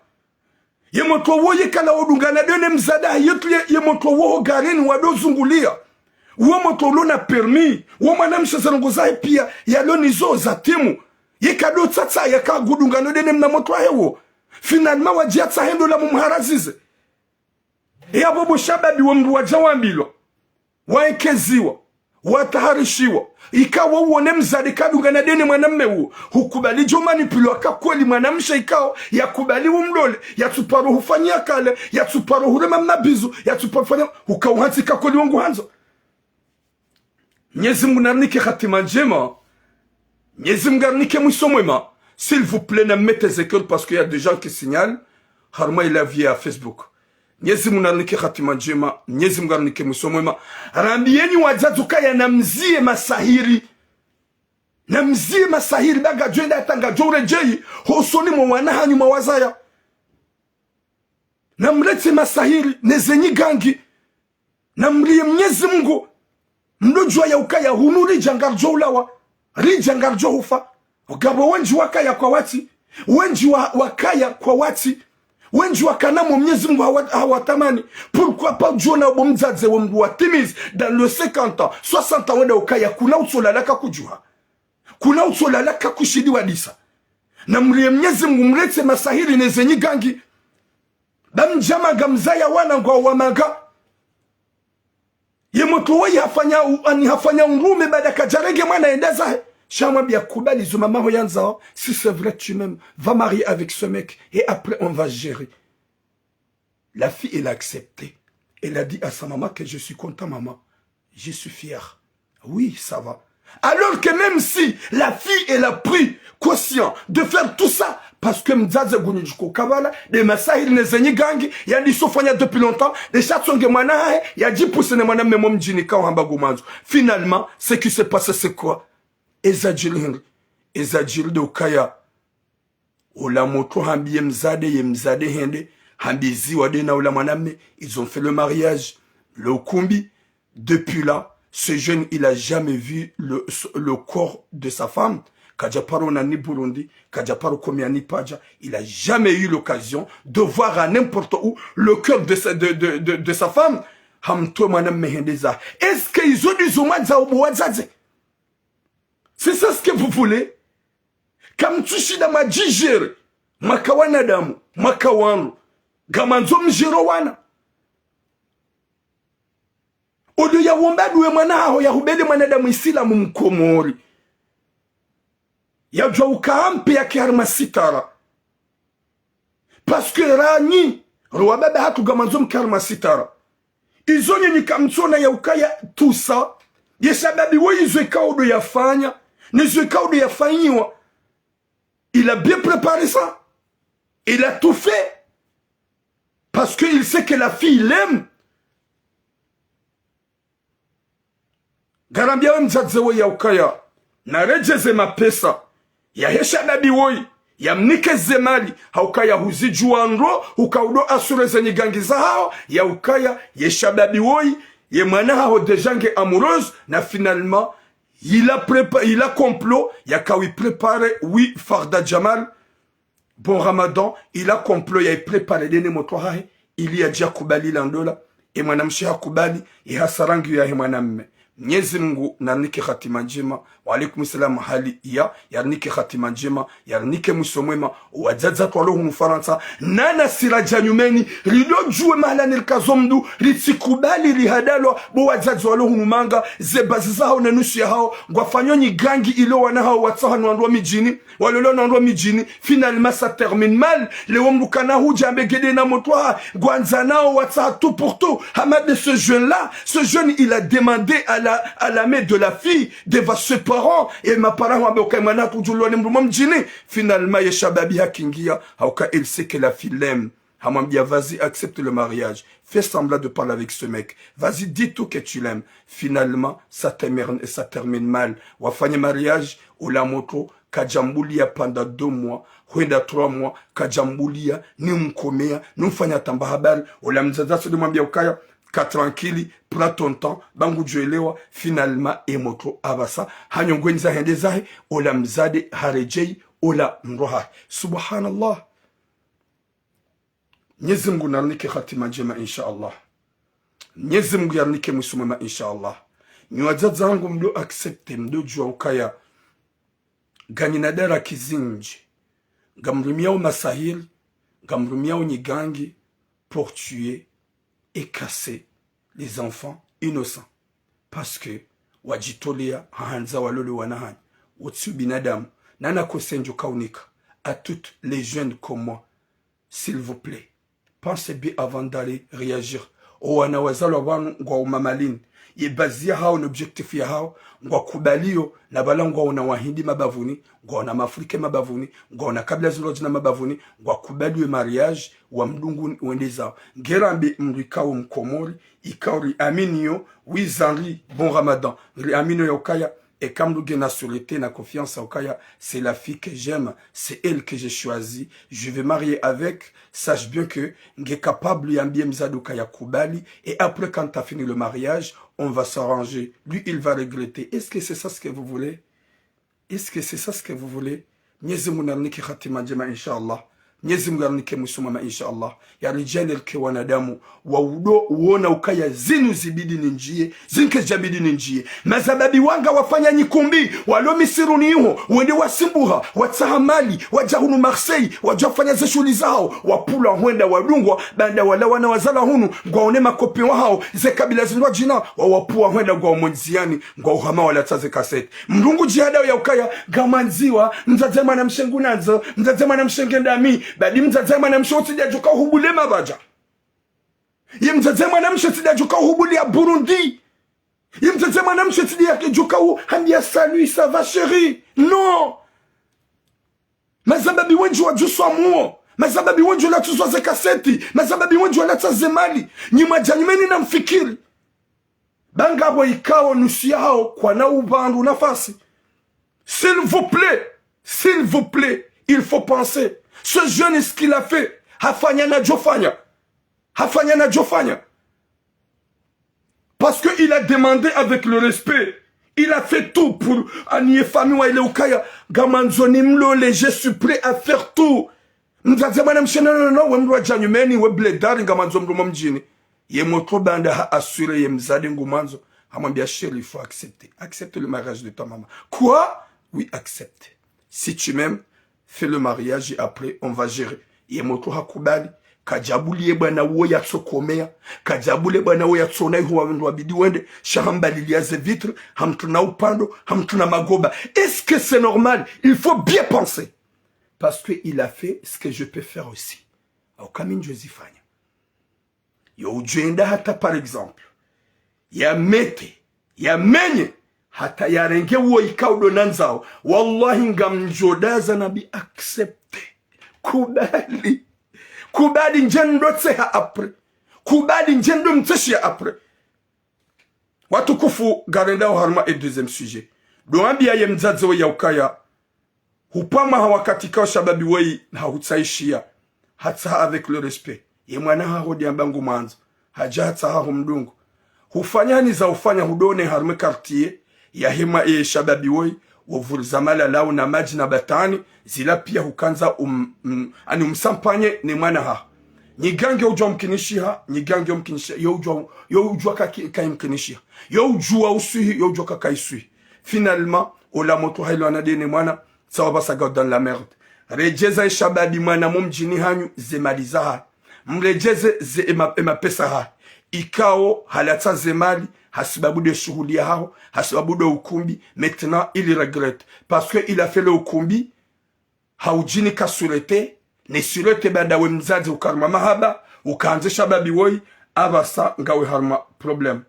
Ye motro wo yekala wo dungana dene mdzadze ha yetu ye, ye motro wo ho garini wado zunguliya. Uwo motro ulo na permis, uwo mwanamshe ze ndrongoo zahe pia yalo nazo za timu. Yeka ndo tsatsa yaka ngudungano ndene mna motro wahe uwo. Finalement wadjia tsahe ndola mumharazize. Yapvo bo shababi, wo mndru wadja wambilwa, waekeziwa, wataharishiwa. Ika wo uone mdzadze kadungana ndene mwanamme uwo, hukubali djo manipulwa ka kweli mwanamshe ikao yakubali umlole, yatsuparo hufanyia kale, yatsuparo hurema mabizu, yatsuparo fanya, hukauhantsi ka kweli wo nguhandzo. Mnyezi Mungu narinike hatima ndjema. Mnyezi Mungu arinike mwiso mwema. S'il vous plaît, na mettez école parce qu'il y a des gens qui signalent. Harumwa ila vie ya Facebook. Mnyezi Mungu narinike hatima ndjema. Mnyezi Mungu arinike mwiso mwema. Rambieni wadzadze ukaya namzie masahiri. Namzie masahiri, ba ngadjo enda hata ngadjo uredjeyi hosoni mwa wana hanyu mwawazaya. Namretse masahiri, neze nyigangi. Namrie Mnyezi Mungu. Mdodjuwa ya ukaya hunu ridja ngaridjo ulawa, ridja ngaridjo hufa. Ngapvo wendji wakaya kwa watsi, wendji wa, wakaya kwa watsi, wendji wakana mo Mnyezi Mungu hawa, hawatamani. Pourquoi pas udjuwa na bo mdzadze we mndru watimizi, dans le cinquante ans, soixante ans, wenda ukaya kuna utsolala kakudjuha. Kuna utsolala kakushindi wadisa. Namrie Mnyezi Mungu mretse masahiri neze nyigangi. Ba mdjamanga mzaya wana ngwawamanga. Ye motro woyi hafanya u-, ani hafanya undrume baada kadjarenge mwana yende zahe. Sha mwambia kubali zo mama ho yandzao. Si c'est vrai tu m'aimes, va marier avec ce mec et après on va gérer. La fille, elle a accepté. Elle a dit à sa maman que je suis content, maman. Je suis fier. Oui, ça va. Alors que même si la fille, elle a pris conscience de faire tout ça, parce que mdzadze ngunyudjuko kabala, nde masahiri neze nyigangi, yandisa ufanya depuis longtemps, nde sha tsonge mwana hahe, yadjipuse ne mwanamme mo mdjini kao hamba ngumwandzo. Finalement, ce qui s'est passé, c'est quoi? Ezadjiri hindri? Ezadjiri nde ukaya ola motro hambi ye mdzadze, ye mdzadze hende, hambiziwa nde na ola mwanamme, ils ont fait le mariage, lo ukumbi. Depuis là, ce jeune, il a jamais vu le, le corps de sa femme. Kadjaparo ona ni Burundi, kadjaparo komia ni padja, il a jamais eu l'occasion de voir à n'importe où le cœur de sa, de, de, de, de sa femme. Hamtwe mwanamme hende zahe. Est-ce que izo ndizo mwandzao bo wadzadze? C'est ça ce que vous voulez? Kamtsushinda mwadjigérer, mwaka wanadamu, mwaka wandru, ngamwandzo mgérer wana. Odo ya womba duwe mwana haho ya hubele mwanadamu Isilamu Mkomori, yadjuwa uka ampe yake harumwa sitara. Parce que ranyi, ro wababa hatru ngamwandzo mke harumwa sitara. Izo nyinyi kamtsona ya ukaya tout ça, ye shababi woyi izo ikao ndo yafanya, nizo ikao ndo yafanyiwa. Il a bien préparé ça. Il a tout fait. Parce que il sait que la fille l'aime. Ngarambia we mdzadze we ya ukaya naredjeze mapesa yahe shababi woyi, yamnike ze mali, ha ukaya huzidjuwa ndro, uka udo assurer ze nyigangi zahao, ya ukaya ye shababi woyi, ye mwana haho déjà nge amoureuse, na finalement, il a prépa-, il a complot, yaka wi préparer, oui, Farda Jamal, bon ramadan, il a complot, ya préparer nde ne motro hahe, ili yadje yakubali la ndola, ye mwanamshe hakubali, ye hasara ngiyo yahe mwanamme. Mnyezi Mungu narinike hatima ndjema. Wa alaikum salam, hali ya, yarinike hatima ndjema, yarinike mwiso mwema. Wadzadze watru walo hunu Farantsa, nana sira dja nyumeni, ridodjuwe mahala nirikazo mndru, ritsikubali rihadalwa, bo wadzadze walo hunu manga, ze bazi zahao na nusu yahao, ngwafanyo nyigangi ilo wana hao watsaha no wandru wa midjini, walolwa no wandru wa midjini, finalement ça termine mal. Leo mndru kana hudja ambe nge nde na motro wahahe, ngwandzanao watsaha tout pour tout. Hama nde ce jeune-là, ce jeune, il a demandé à la, à la main de la fille, devant ses parents, et ma parents wambe ukaya mwana hatru ngudjo lolwa ne mndru mo mdjini. Finalement, ye shababi hakingia, ha uka il sait que la fille l'aime. Hamwambia, vas-y, accepte le mariage. Fais semblant de parler avec ce mec. Vas-y, dis tout que tu l'aimes. Finalement, ça termine, ça termine mal. Wafanye mariage, ola motro, kadjambulia pendant deux mois, hwenda trois mois, kadjambulia, ni mkomea, ni mfanya tamba habari. Ola mdzadze asudi mwambia ukaya, ka tranquille, prends ton temps, ba ngudjo elewa. Finalement, ye motro apvasa, hanyongweni za hende zahe, ola mdzadze haredjeyi, ola mndru hahe. Subhanallah. Mnyezi Mungu narinike hatima ndjema, insha Allah. Mnyezi Mungu yarinike mwiso mwema, insha Allah. Nyi wadzadze wangu mdo accepter, mdo djuwa ukaya nganyina daraka zindji. Ngamrumiao masahiri, ngamrumiao nyigangi pour tuer et casser les enfants innocents. Parce que wadjitolea hahandza walole wana hanyu. Wo tsi ubinadamu. Nana conseil ndjo kaunika à toutes les jeunes comme moi. S'il vous plaît, pensez bien avant d'aller réagir. O wana wazalwa pvanu ngwao mamalini. Ye bazi yahao no objectif yahao, ngwakubaliyo na pvala ngwaona wahindi mabavuni, ngwaona maafrike mabavuni, ngwaona kabila zindru wadjina mabavuni, ngwakubaliyo mariage wa mdungu wende zao. Ngerambe mdru ikao mkomori, ikao riaminiyo, oui Zanri, bon ramadan, riaminiyo ya ukaya, eka mdru ngena sûreté na confiance ya ukaya, c'est la fille que j'aime, c'est elle que j'ai choisie, je vais marier avec, sache bien que nge capable yambiye mzade ukaya kubali, et après quand t'as fini le mariage, on va s'arranger. Lui, il va regretter. Est-ce que c'est ça ce que vous voulez ? Est-ce que c'est ça ce que vous voulez ? Mnyezi Mungu narinike hatima ndjema, inshallah. Mnyezi Mungu yarinike mwiso mwema, inshallah. Yaridjaanlie rike wanadamu wa udo uona ukaya zinu zibidi nindjiye, zinke zidjabidi nindjiye. Mazababi wanga wafanya nyikumbi, walo misiruni iho, wende wasimbuha, watsaha mali, wadja hunu Marseille, wadja wafanya ze shuhuli zahao, wapvulwa hwenda wadungwa, baanda wala wana wazalwa hunu, ngwaone makopi wahao, ze kabila zindru wadjina, wawapvua hwenda ngwao mwendziani, ngwao hama walatsa ze kaseti. Mdru ngudjihadao ya ukaya, ngamwandziwa, mdzadze mwanamshe ngunandzo, mdzadze mwanamshe ngendami, badi mdzadze mwanamshe wo tsi ndiye adjoka uhubule mabadja. Ye mdzadze mwanamshe tsi ndiye adjoka uhubulia Burundi. Ye mdzadze mwanamshe tsi ndiye adjoka uhambiya salut, ça va chérie. Non. Mazababi wendji wadjuswa muo. Mazababi wendji walatsuzwa ze kaseti. Mazababi wendji walatsa ze mali. Nyi mwadja nyumeni na mfikiri. Ba ngapvo ikao nusu yahao kwana upva wandru nafasi. S'il vous plaît, s'il vous plaît, il faut penser. Ce jeune, ce qu'il a fait, hafanya nadjofanya. Hafanya nadjofanya. Parce que il a demandé avec le respect. Il a fait tout pour aniye famille wa ile ukaya. Ngamwandzo nimlole, je suis prêt à faire tout. Mdzadze mwanamshe, non, non, non, we mdru wadja nyumeni, we bledari, ngamwandzo mdru mo mdjini. Ye motro baanda ha assurer ye mzade ngumwandzo, hamwambiya chérie, il faut accepter. Accepte le mariage de ta maman. Quoi ? Oui, accepte. Si tu m'aimes, fais le mariage et après, on va gérer. Ye motro hakubali. Kadjabuliye bwana wo yatsokomeya. Kadjabuliye bwana wo yatsona iho wandru wabidi wende. Sha hambaliliya ze vitre, hamtruna upando, hamtruna magoba. Est-ce que c'est normal ? Il faut bien penser. Parce que il a fait ce que je peux faire aussi. Au kami ndjozifanya. Yo udjwenda hata, par exemple, yamete, yamenye, hata yarenge uwo ikao ndo nandzao. Wallahi, ngamdjodaza nambi accepte. Kubali. Kubali ndje ndo tseha après. Kubali ndje ndo mtseshiya après. Watukufu, ngarendao harumwa e deuxième sujet. Ndo wambiya ye mdzadze we ya ukaya, hupvamwa ha wakati kao shababi woyi hahutsahishiya. Hatsaha avec le respect. Ye mwana haho ndiye amba ngumwandzo. Hadja hatsaha humdungu. Hufanya hani za ufanya hudone harumwa e quartier. Ya hema e shababi woyi. Wovuriza malalau na madji na batani. Zila piya hukandza um, um, ani umsampanye ne mwana haho. Nyigange udjua umkinishiha, nyigange umkinishiha, yo udjua, yo udjua kaki, kaimkinishiha. Yo udjua uswihi, yo udjua kakaiswihi. Finalement, ola motro hailwana ndeye ne mwana, sawa basa ngao dans la merde. Redjeza e shababi mwana mo mdjini hanyu ze mali zahahe. Mredjeze ze ema, emapesa yahahe. Ikao halatsa ze mali, hasibabu nde shuhuli yahaho, hasibabu nde ukumbi. Maintenant, il regrette. Parce que il a fait le ukumbi, haudjinika sûreté, ne sûreté baanda we mdzadze ukaruma mahaba, ukandze shababi woyi, apvasa ngawe harumwa problème.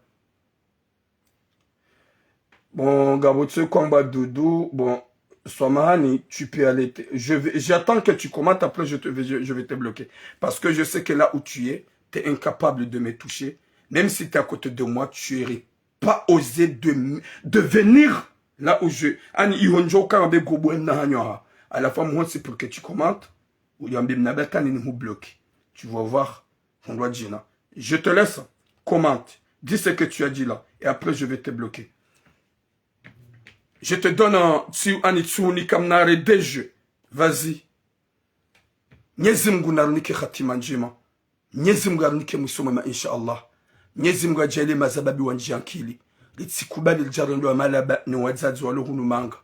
Bon, ngapvo tse kwamba Doudou, bon, samahani, tu peux aller te, je vais, j'attends que tu commentes, après je te vais, je, je vais te bloquer. Parce que je sais que là où tu es, t'es incapable de me toucher. Même si t'es à côté de moi, tu es pas oser de, de venir là où je, ani iho ndjo ukamba be gobo emna hanyo ha. À la fois, moi, c'est pour que tu commentes, ou yambe mna batani ni hu bloquer. Tu vas voir, on doit dire, non. Je te laisse, commente, dis ce que tu as dit là, et après, je vais te bloquer. Je te donne un, tsi, ani tsuhunika mna arrêt de jeu. Vas-y. Mnyezi Mngu narinike hatima ndjema. Mnyezi Mngu arinike mwiso mwema, insha Allah. Mnyezi Mngu ajaaliye mazababi wandjiye ankili. Ritsikubali ridjarendwa malaba ni wadzadze walo hunu Manga.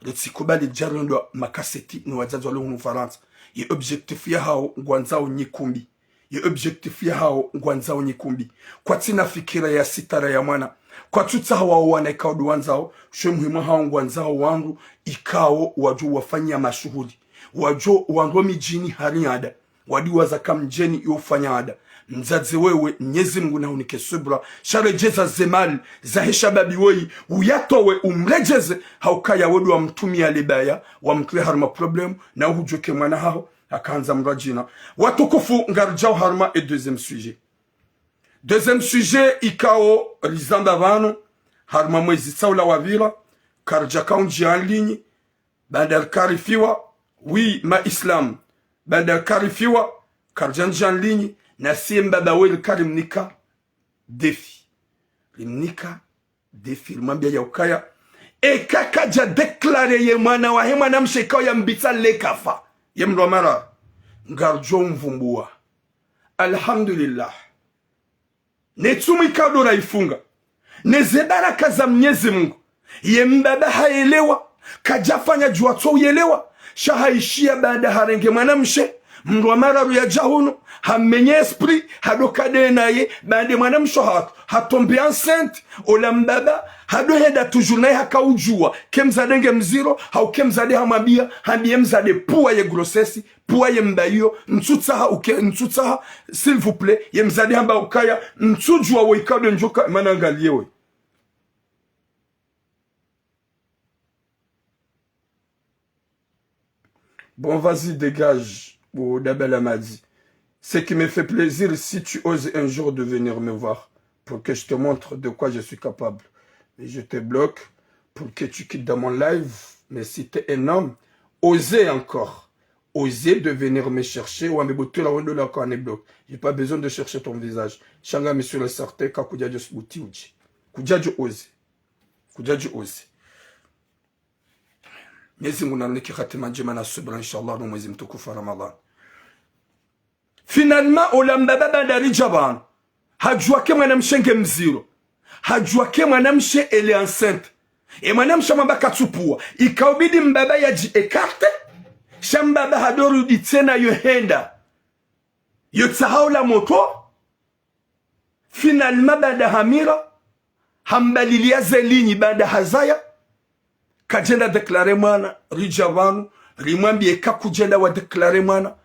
Ritsikubali ridjarendwa makaseti ni wadzadze walo hunu Farantsa. Ye objectif yahao ngwandzao nyikumbi. Ye objectif yahao ngwandzao nyikumbi. Kwatsina fikira ya sitara ya mwana. Kwatsutsaha wao wana ikao ndo wandzao. Sho muhimu hao ngwandzao wandru ikao wadjo wafanya mashuhuli. Wadjo wandru midjini hari ada. Wadiwaza ka mdjeni yo ufanya ada. Mdzadze wewe, Mnyezi Mungu nahunike subra. Sha redjeza ze mali zahe shababi woyi, uyatowe umredjeze, haukaya wewe ndo wamtrumia lebaya, wamtruwe harumwa problème, na uhudjuwe ke mwana haho, hakahandza mradjina. Watukufu, ngaridjao harumwa e deuxième sujet. Deuxième sujet ikao rizamba pvanu, harumwa mwezi tsaula wapvira, karidjaka undjia en ligne, baanda rikarifiwa, oui, ma Islam. Baanda rikarifiwa, karidjandjia en ligne, na si ye mbaba we rikarimnika défi. Rimnika défi, rimwambia ya ukaya. Eka kadja déclarer ye mwana wahe mwanamshe ikao yambitsa lekafa. Ye mndru wa mara. Ngaridjo umvumbua. Alhamdulillah. Ne tsumu ikao ndo raifunga. Ne ze baraka za Mnyezi Mungu. Ye mbaba haelewa. Kadjafanya djuwa tso uyelewa. Sha haishia baanda harenge mwanamshe. Mndru wa mararu yadja hunu. Hamenye esprit. Hadoka nde naye. Baanda mwanamshe ha, hatombe enceinte. Ola mbaba. Hadohenda toujours naye hakaudjuwa. Ke mdzadze nge mdziro. Hau ke mdzadze hamwambia. Hambiye mdzadze pvua ye grossesse. Pvua ye mba iyo, ntsutsaha uke, ntsutsaha, s'il vous plaît, ye mdzadze hamba ukaya, ntsudjuwa wo ikao ndo ndjoka, mana angaliye we. Bon, vas-y, dégage, bo Dabala Madi. Ce qui me fait plaisir, si tu oses un jour de venir me voir, pour que je te montre de quoi je suis capable. Mais je te bloque pour que tu quittes dans mon live. Mais si t'es un homme, osez encore. Osez de venir me chercher. Wambe bo Twilamu wendo la kwa ne bloque. J'ai pas besoin de chercher ton visage. Sha ngami sûr et certain ka kudjadjo subuti udje. Kudjadjo oser. Kudjadjo oser. Mnyezi Mungu nanike khatima ndjema na subra, inshallah, no mwezi mtukufu wa Ramadhan. Finalement, ola mbaba baanda ridja pvanu. Hadjuwa ke mwanamshe nge mdziro. Hadjuwa ke mwanamshe elle est enceinte. E mwanamshe hamwamba katsupvua. Ikaubidi mbaba yadji écarter. Sha mbaba hadorudi tsena yo henda. Yo tsaha ola motro. Finalement, baanda hamira, hambalilia ze ligne baanda hazaya, kadjenda déclarer mwana, ridja pvanu, rimwambie ka kudjenda wa déclarer mwana,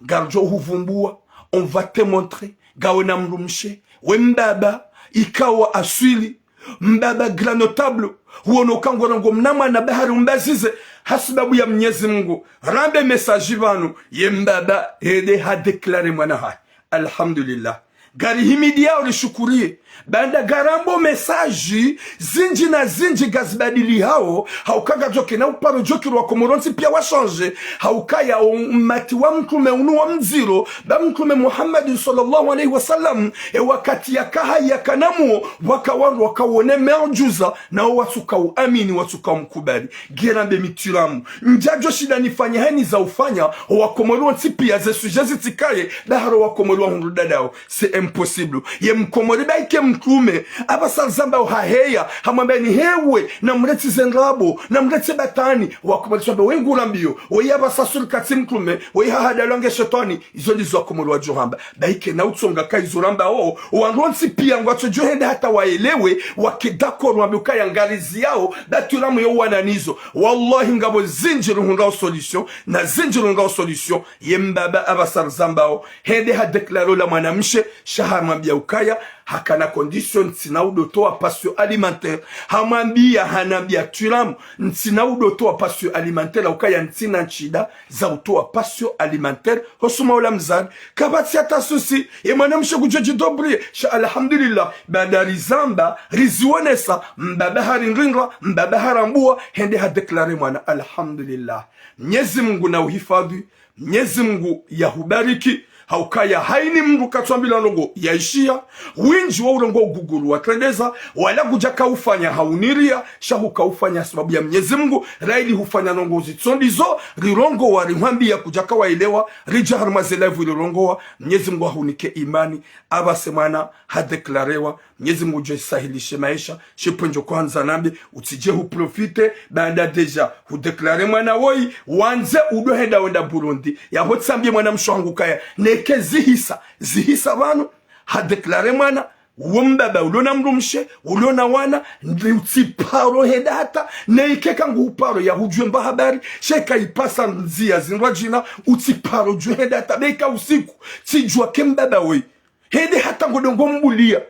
ngaridjo huvumbua, on va te montrer, ngawe na mdrumshe, we mbaba, ikao aswili, mbaba grand notable, huono ka ngorango mna mwana bahari umbazize, hasibabu ya Mnyezi Mungu, rambe message pvanu, ye mbaba, hende ha déclarer mwana hahe. Alhamdulillah. Ngarihimidiao rishukuriye. Baanda ngarambo message zindji na zindji ngazibadilihao, hauka ngazokena uparo djokiri wakomori wontsi pia wa changer, haukaya o ummati wa mtrume unu wa mdziro, ba mtrume Muhammadin swallallahu alayhi wa sallam, e wakati yakaha yakanamuo, waka wandru wakawone miujiza, nao watsuka uamini, watsuka umkubali. Ngerambe mi Twilamu. Ndjadjo shinda nifanye heni za ufanya, o wakomori wontsi pia ze sujet zitsikaye, bahari o wakomori wahundru dadao. C'est impossible. Ye mkomori baike mtrume, apvasa rizamba uhaheya, hamwambia ni hewe, na mretse ze ndrabo, na mretse batani, wakomori tswamba we ngurambio, we yapvasa suri katsi mtrume, we hahadalwa nge shetwani, izo ndizo wakomori wadjo hamba. Baike na utsonga ka izo rambao, wandru wontsi pia ngwatsodjo henda hata waelewe, wake d'accord wambe ukaya ngariziao, ba Twilamu yo wana nizo. Wallahi ngapvo zindji rihundrao solution, na zindji rihundrao solution, ye mbaba apvasa rizambao, hende ha déclarer ola mwanamshe, sha hamwambia ukaya, hakana condition, ntsina udotowa passion alimentaire. Hamwambia, hanambia Twilamu, ntsina udotowa passion alimentaire, ukaya ntsina nshida za utowa passion alimentaire, hosuma ola mdzadze, kapvatsi hata souci, ye mwanamshe kudjo djidébrouiller, sha alhamdulillah, baanda rizamba, rizionesa, mbaba harindrindra, mbaba harambua, hende ha déclarer mwana, alhamdulillah. Mnyezi Mungu na uhifadhi, Mnyezi Mungu yahubariki, Haukaya haini mndru katswambilwa ndrongo yaishiya, wendji wa urongoa uguguru watrendeza, wala kudjaka ufanya ha uniria, sha huka ufanya ha sababu ya Mnyezi Mngu, raili hufanya ndrongo zitso ndizo, rirongoa rihwambiya kudjaka waelewa, ridja harumwa ze live rirongoa, Mnyezi Mngu ahunike imani, apvase mwana, hadéclarewa, Mnyezi Mngu udjo isahilishe maesha, shipvendjo kwandza nambe, utsidje huprofite, baanda déjà hudéclare mwana woyi, wandze udo henda wenda Burundi. Yapvo tsambie mwanamshe hangu kaya, neke zihisa, zihisa pvanu, hadéclare mwana, wo mbaba ulo na mdrumshe, ulo na wana, ndi utsiparo henda hata, neike kangu uparo ya hudjuwe mba habari, sheka ipasa ndzia zindrwadjina, utsiparo djuwe henda hata, beka usiku, tsidjuwa ke mbaba woyi. Hende hata ngodjo ngo mbulia.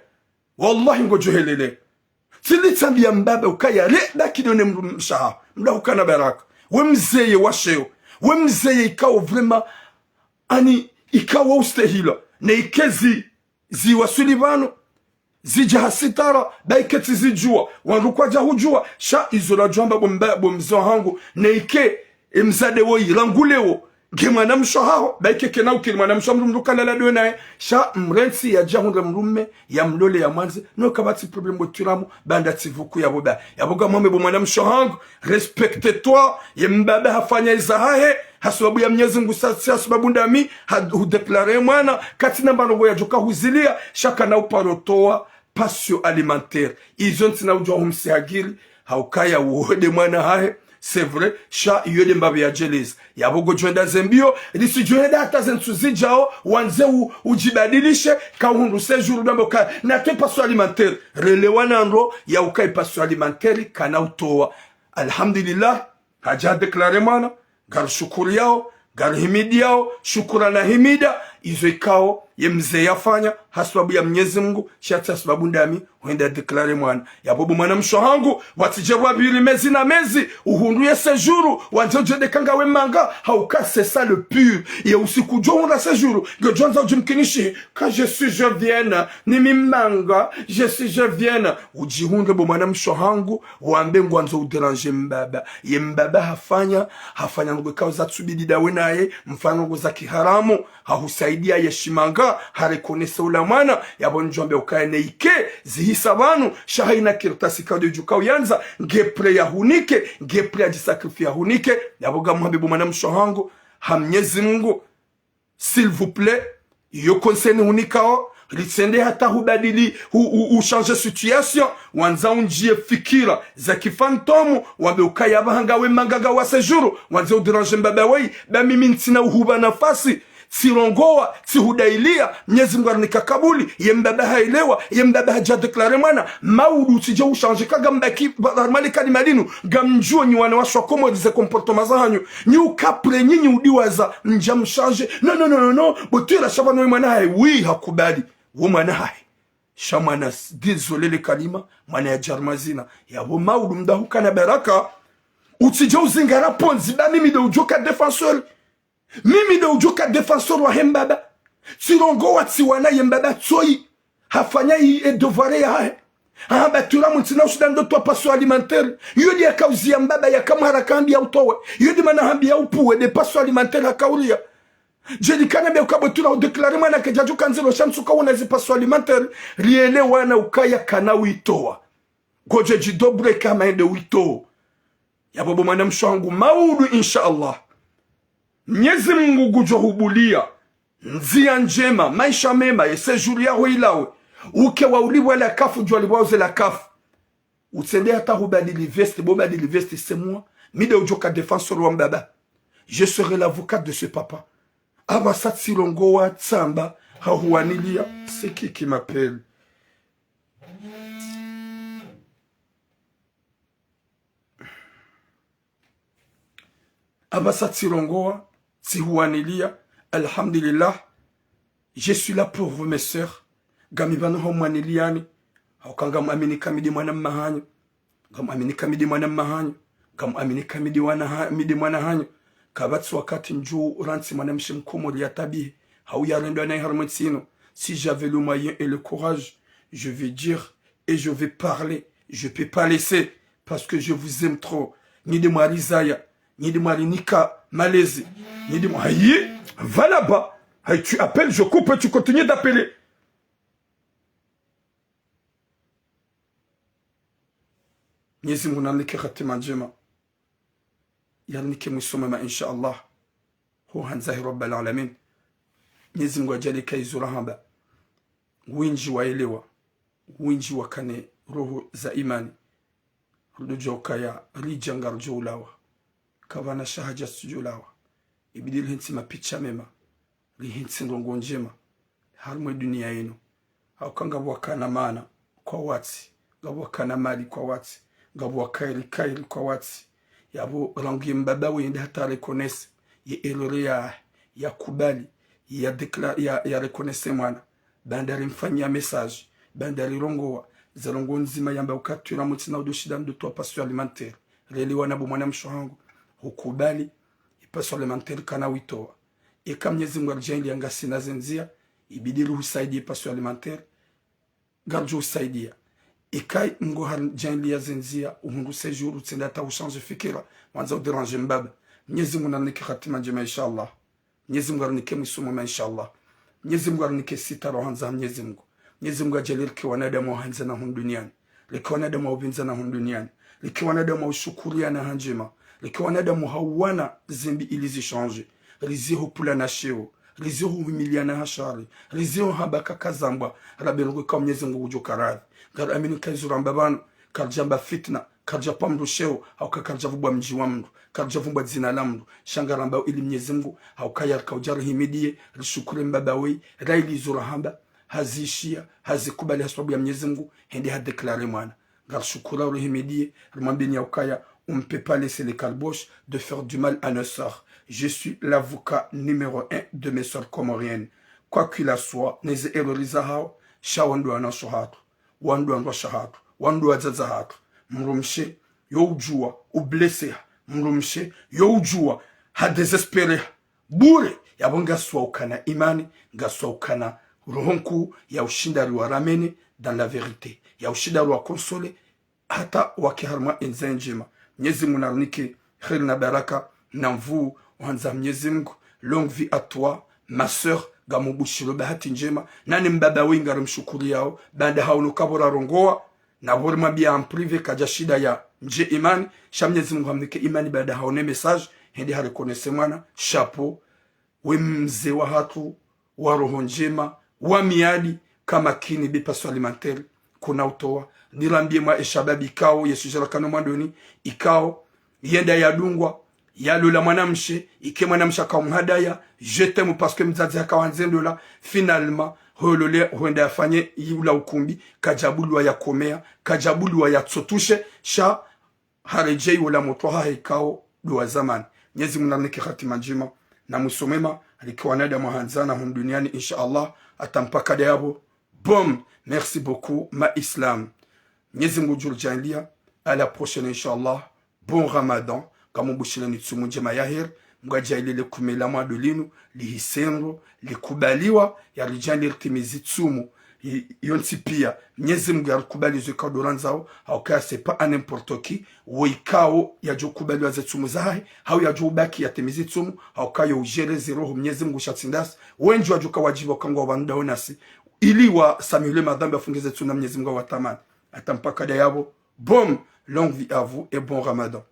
Wallahi ngodjo helele. Tsili tsambia mbaba ukaya, re, baki done mdrumshe haho. Mda hukana baraka. We mzeye wa sheo. We mzeye ikao vraiment, ani, ikao ustehila. Neike zi, ziwaswili pvanu. Zidja ha sitara, baike tsizidjuwa. Wandru kwadja hudjuwa. Sha izo ladjo amba bo mba, bo mze wahangu. Neike, e mdzadze woyi, rangu leo, nge mwanamshe haho, baike kena ukiri mwanamshe mdru mdru kalala dwe naye, sha mrentsi yadja hundre mdrume, ya mlole ya mwandze, no kapvatsi problème bo twiramu, baanda tsivuku yapvo ba. Yapvo ngamwambe bo mwanamshe hangu, respecte-toi, ye mbaba hafanya iza hahe, ha sababu ya Mnyezi Mngu sa, si ha sababu ndami, ha, hudéclare mwana, katsina mba ndrongo yadjoka huzilia, sha kana uparo towa, pension alimentaire. Izo ntsina udjuwa humsi hagiri, haukaya wo nde mwana hahe, c'est vrai, sha iyo nde mbapvi yadjeleza. Yapvo ngodjo henda ze mbio, ritsidjo henda hata ze ntsu zidjao, wandze u, udjibadilishe, ka uhundru séjour dambo ka, natowe pension alimentaire. Relewana ndro, ya ukayi pension alimentaire, kana utowa. Alhamdulillah, hadja déclare mwana, ngarishukuriyao, ngarihimidiyao, shukura na himida, izo ikao, ye mze yafanya, ha sababu ya Mnyezi Mngu, sha tsi ha sababu ndami, hwenda déclare mwana. Yapvo bo mwanamshe hangu, watsidje wapviri mezi na mezi, uhundru ye séjour, wandze udjo nde ka ngawe manga, hauka c'est ça le pire. Ye usiku djo hundra séjour, ngodjo andza udjimkinishihe, ka je suis, je viens, ni mi manga, je suis, je viens. Udjihundre bo mwanamshe hangu, wambe ngwandzo udéranger mbaba. Ye mbaba hafanya, hafanya ndrongo ikao zatsubidi ndawe naye, mfano ndrongo za kiharamu, hahusaidia ye shimanga, hareconnaître ula mwana, yapvo ndjwambe ukaya neike, zihisa pvanu, sha haina kartasi kadjo djuka uyandza, nge prêt ya hunike, nge prêt ya djisacrifier ya hunike, yapvo ngamwambe bo mwanamshe hangu, ha Mnyezi Mngu, s'il vous plaît, iyo conseil nihunikao, ritsende hata hubadili, hu, hu, hu changer situation, wandza undjie fikira za kifantôme, wambe ukaya pvaha ngawe manga ngawa séjour, wandze udéranger mbaba woyi, ba mimi ntsina uhuba nafasi, tsirongoa, tsihudailia, Mnyezi Mngu harinika kabuli, ye mbaba haelewa, ye mbaba hadja déclare mwana, maudu tsidje uchanger ka ngambaki, ba, ba, mali kalima linu, ngamdjuo nyi wanawashe wa Komori ze comportement zahanyu, nyi uka prêt nyinyi udiwaza, ndja mchanger. Non, non, non, non, non. Bo twira sha pvanu we mwana hahe, oui, hakubali. Wo mwana hahe. Sha mwana s-, désolé le kalima, mwana ya djarma zina. Yapvo maudu mda hukana baraka. Utsidje uzingara pvondze, ba mimi nde udjoka défenseur. Mimi nde udjoka défenseur wahe mbaba. Tsirongoa tsiwana ye mbaba tsoyi. Hafanya i, e devoir yahahe. Hamba twira mu ntsina ushida ndo towa pension alimentaire. Iyo nde yaka uziya mbaba yaka mhara kahambiya utowe. Iyo nde mana hambiya upvuwe nde pension alimentaire haka uria. Djeli kana mbe uka bo twira udéclare mwana kedjadjo kandziro sha ntsu ka wona zi pension alimentaire. Rielewana ukaya kana uitowa. Ngodjo djidobure kama ende uitowa. Yapvo bo mwanamshe hangu maudu, insha Allah. Mnyezi Mngu ngudjo hubulia ndzia ndjema, maesha mema, ye séjour yaho ilawe. Uke wa ulipvwa la kafu, djwa lipvwa uze la kafu. Utsende hata hubadili veste, bo badili veste c'est moi. Mi nde udjoka défenseur wa mbaba. Je serai l'avocat de ce papa. Apvasa tsirongoa tsamba, hahuwanilia, c'est qui qui m'appelle ? Apvasa tsirongoa, tsihuwanilia, alhamdulillah. Je suis là pour vous, mes sœurs. Ngami pvanu haumwaniliani. Hauka ngamwamini ka mi nde mwana mma hanyu. Ngamwamini ka mi nde mwana mma hanyu. Ngamwamini ka mi nde wana ha, mi nde mwana hanyu. Kapvatsi wakati ndjo rantsi mwanamshe mkomori ya tabihe. Hau ya rendwa nayi harumwa ntsi inu. Si j'avais le moyen et le courage, je vais dire et je vais parler. Je peux pas laisser parce que je vous aime trop. Nyi nde mwarizaya, nyi nde mwarinika malezi, nyi nde mwa-, ayi, voilà ba. Et tu appelles, je coupe, tu continues d'appeler. Mnyezi Mungu narinike khatima ndjema. Yarinike mwiso mwema, insha Allah. Ho handza he Rabbal Alamin. Mnyezi Mungu adjaanlie ka izo rahamba. Wendji waelewa. Wendji wakane roho za imani. Rudjo ukaya ridja ngaridjo ulawa. Kapvana sha hadja sudjo ulawa. Ibidi rihentsi mapicha mema. Rihentsi ndrongoo ndjema. Harimwa ye dunia yinu. Hauka ngapvo wakana mana kwa watsi. Ngapvo wakana mali kwa watsi. Ngapvo wakairi kairi kwa watsi. Yapvo rangu ye mbaba we yende hata reconnaisse. Ye erreur ya, ya kubali. Ya décla-, ya, ya reconnaisse mwana. Baanda rimfanyia message, baanda rirongoa, ze ndrongoo ndzima yamba uka twira mutsi na udjo shinda ndo towa passion alimentaire. Relewana bo mwanamshe hangu, hukubali, ye passion alimentaire kana witowa. Eka Mnyezi Mungu aridjaanlia ngasina ze ndzia, ibidi ruhusaidie ye passion alimentaire, ngaridjo husaidia. Eka Mungu haridjaanlia ze ndzia, uhundru séjour, utsende hata uchanger fikira, wandza udéranger mbaba. Mnyezi Mungu narinike khatima ndjema, insha Allah. Mnyezi Mungu arinike mwiso mwema, insha Allah. Mnyezi Mungu arinike sitara ho handza ha Mnyezi Mungu. Mnyezi Mungu adjaanlie rike wanadamu wa handzana hunu duniani. Rike wanadamu wa upvindzana hunu duniani. Rike wanadamu wa ushukuriana ha ndjema. Rike wanadamu hauwana zembi ili zi changer. Riziho pvulana sheo. Riziho humiliana ha shari. Riziho hamba kakazambwa. Rabi ngu ka Mnyezi Mungu ngudjo karadhi. Ngari amini ka izo ramba pvanu. Karidjamba fitna. Karidjapva mndru sheo, hauka karidjavumbwa mdji wa mndru, karidjavumbwa dzina la mndru. Sha ngarambao ili Mnyezi Mungu, hauka yarika udja rihimidie, rishukuri mbaba wei, raili izo rahamba, hazishiya, hazikubali ha sababu ya Mnyezi Mungu, hende ha déclarer mwana. Ngarishukura urihimidie, rimwambeni ya ukaya, on ne peut pas laisser les caboches de faire du mal à nos sœurs. Je suis l'avocat numéro un de mes sœurs comoriennes. Quoi qu'il en soit, neze erreur zahao, sha wandru wanasho hatru. Wandru wandrwasha hatru, wandru wadzadze hatru. Mdrumshe, yo udjuwa, ublesseha. Mdrumshe, yo udjuwa, ha désespéreha. Bure, yapvo ngaswa ukana imani, ngaswa ukana roho nkuu, ya ushinda riwa ramener dans la vérité. Ya ushinda riwa consoler, hata wake harimwa ye ndzia ndjema. Mnyezi Mungu narinike kheri na baraka, na nvuu, uhandza Mnyezi Mungu. Longue vie à toi, ma sœur, ngamubushiro bahati ndjema. Nani mbaba wei ngarimshukuriyao, baanda hauno kapvo rarongoa, na pvo rimwambia en privé kadja shinda ya ndje imani, sha Mnyezi Mungu hamnike imani baanda haone message, hende ha reconnaisse mwana, chapeau. We mze wahatru, wa roho ndjema, wa miadi, ka makini be passion alimentaire, kuna utowa. Nirambie mwa eshababi ikao, ye sujet rakana mwandoni, ikao, yenda yadungwa, yalola mwanamshe, ike mwanamshe akaumhadaya, je t'aime parce que mdzadze haka wandze ndola, finalement, holole, hwenda yafanye yula ukumbi, kadjabuliwa yakomea, kadjabuliwa yatsotushe, sha haredjei wola motro hahe ikao ndo wa zamani. Mnyezi Mungu narinike hatima ndjema, na mwiso mwema, rike wanadamu wahandzana hunu duniani, insha Allah, hata mpaka ndayapvo. Boom, merci beaucoup, ma Islam. Mnyezi Mungu ngudjo ridjaanlia, à la prochaine, insha Allah. Bon Ramadan, ngamubushireni tsumu ndjema ya heri, Mungu adjaanlie le kume la mwando linu, lihise ndro, likubaliwa, yaridjaanlie ritimizi tsumu, i-, yontsi pia, Mnyezi Mungu yarikubali zo ikao ndo randzao, hauka c'est pas à n'importe qui, wo ikao yadjo kubaliwa ze tsumu zahahe, hau yadjo ubaki yatimizi tsumu, hauka yo ugérer ze roho Mnyezi Mungu sha tsi ndasi, wendji wadjo ka wadjibu wakangwa wandao nasi, ili wasamihilwe madhambi wafunge ze tsumu na Mnyezi Mungu watamani. Hata mpaka ndayapvo, boom, longue vie à vous et bon Ramadan.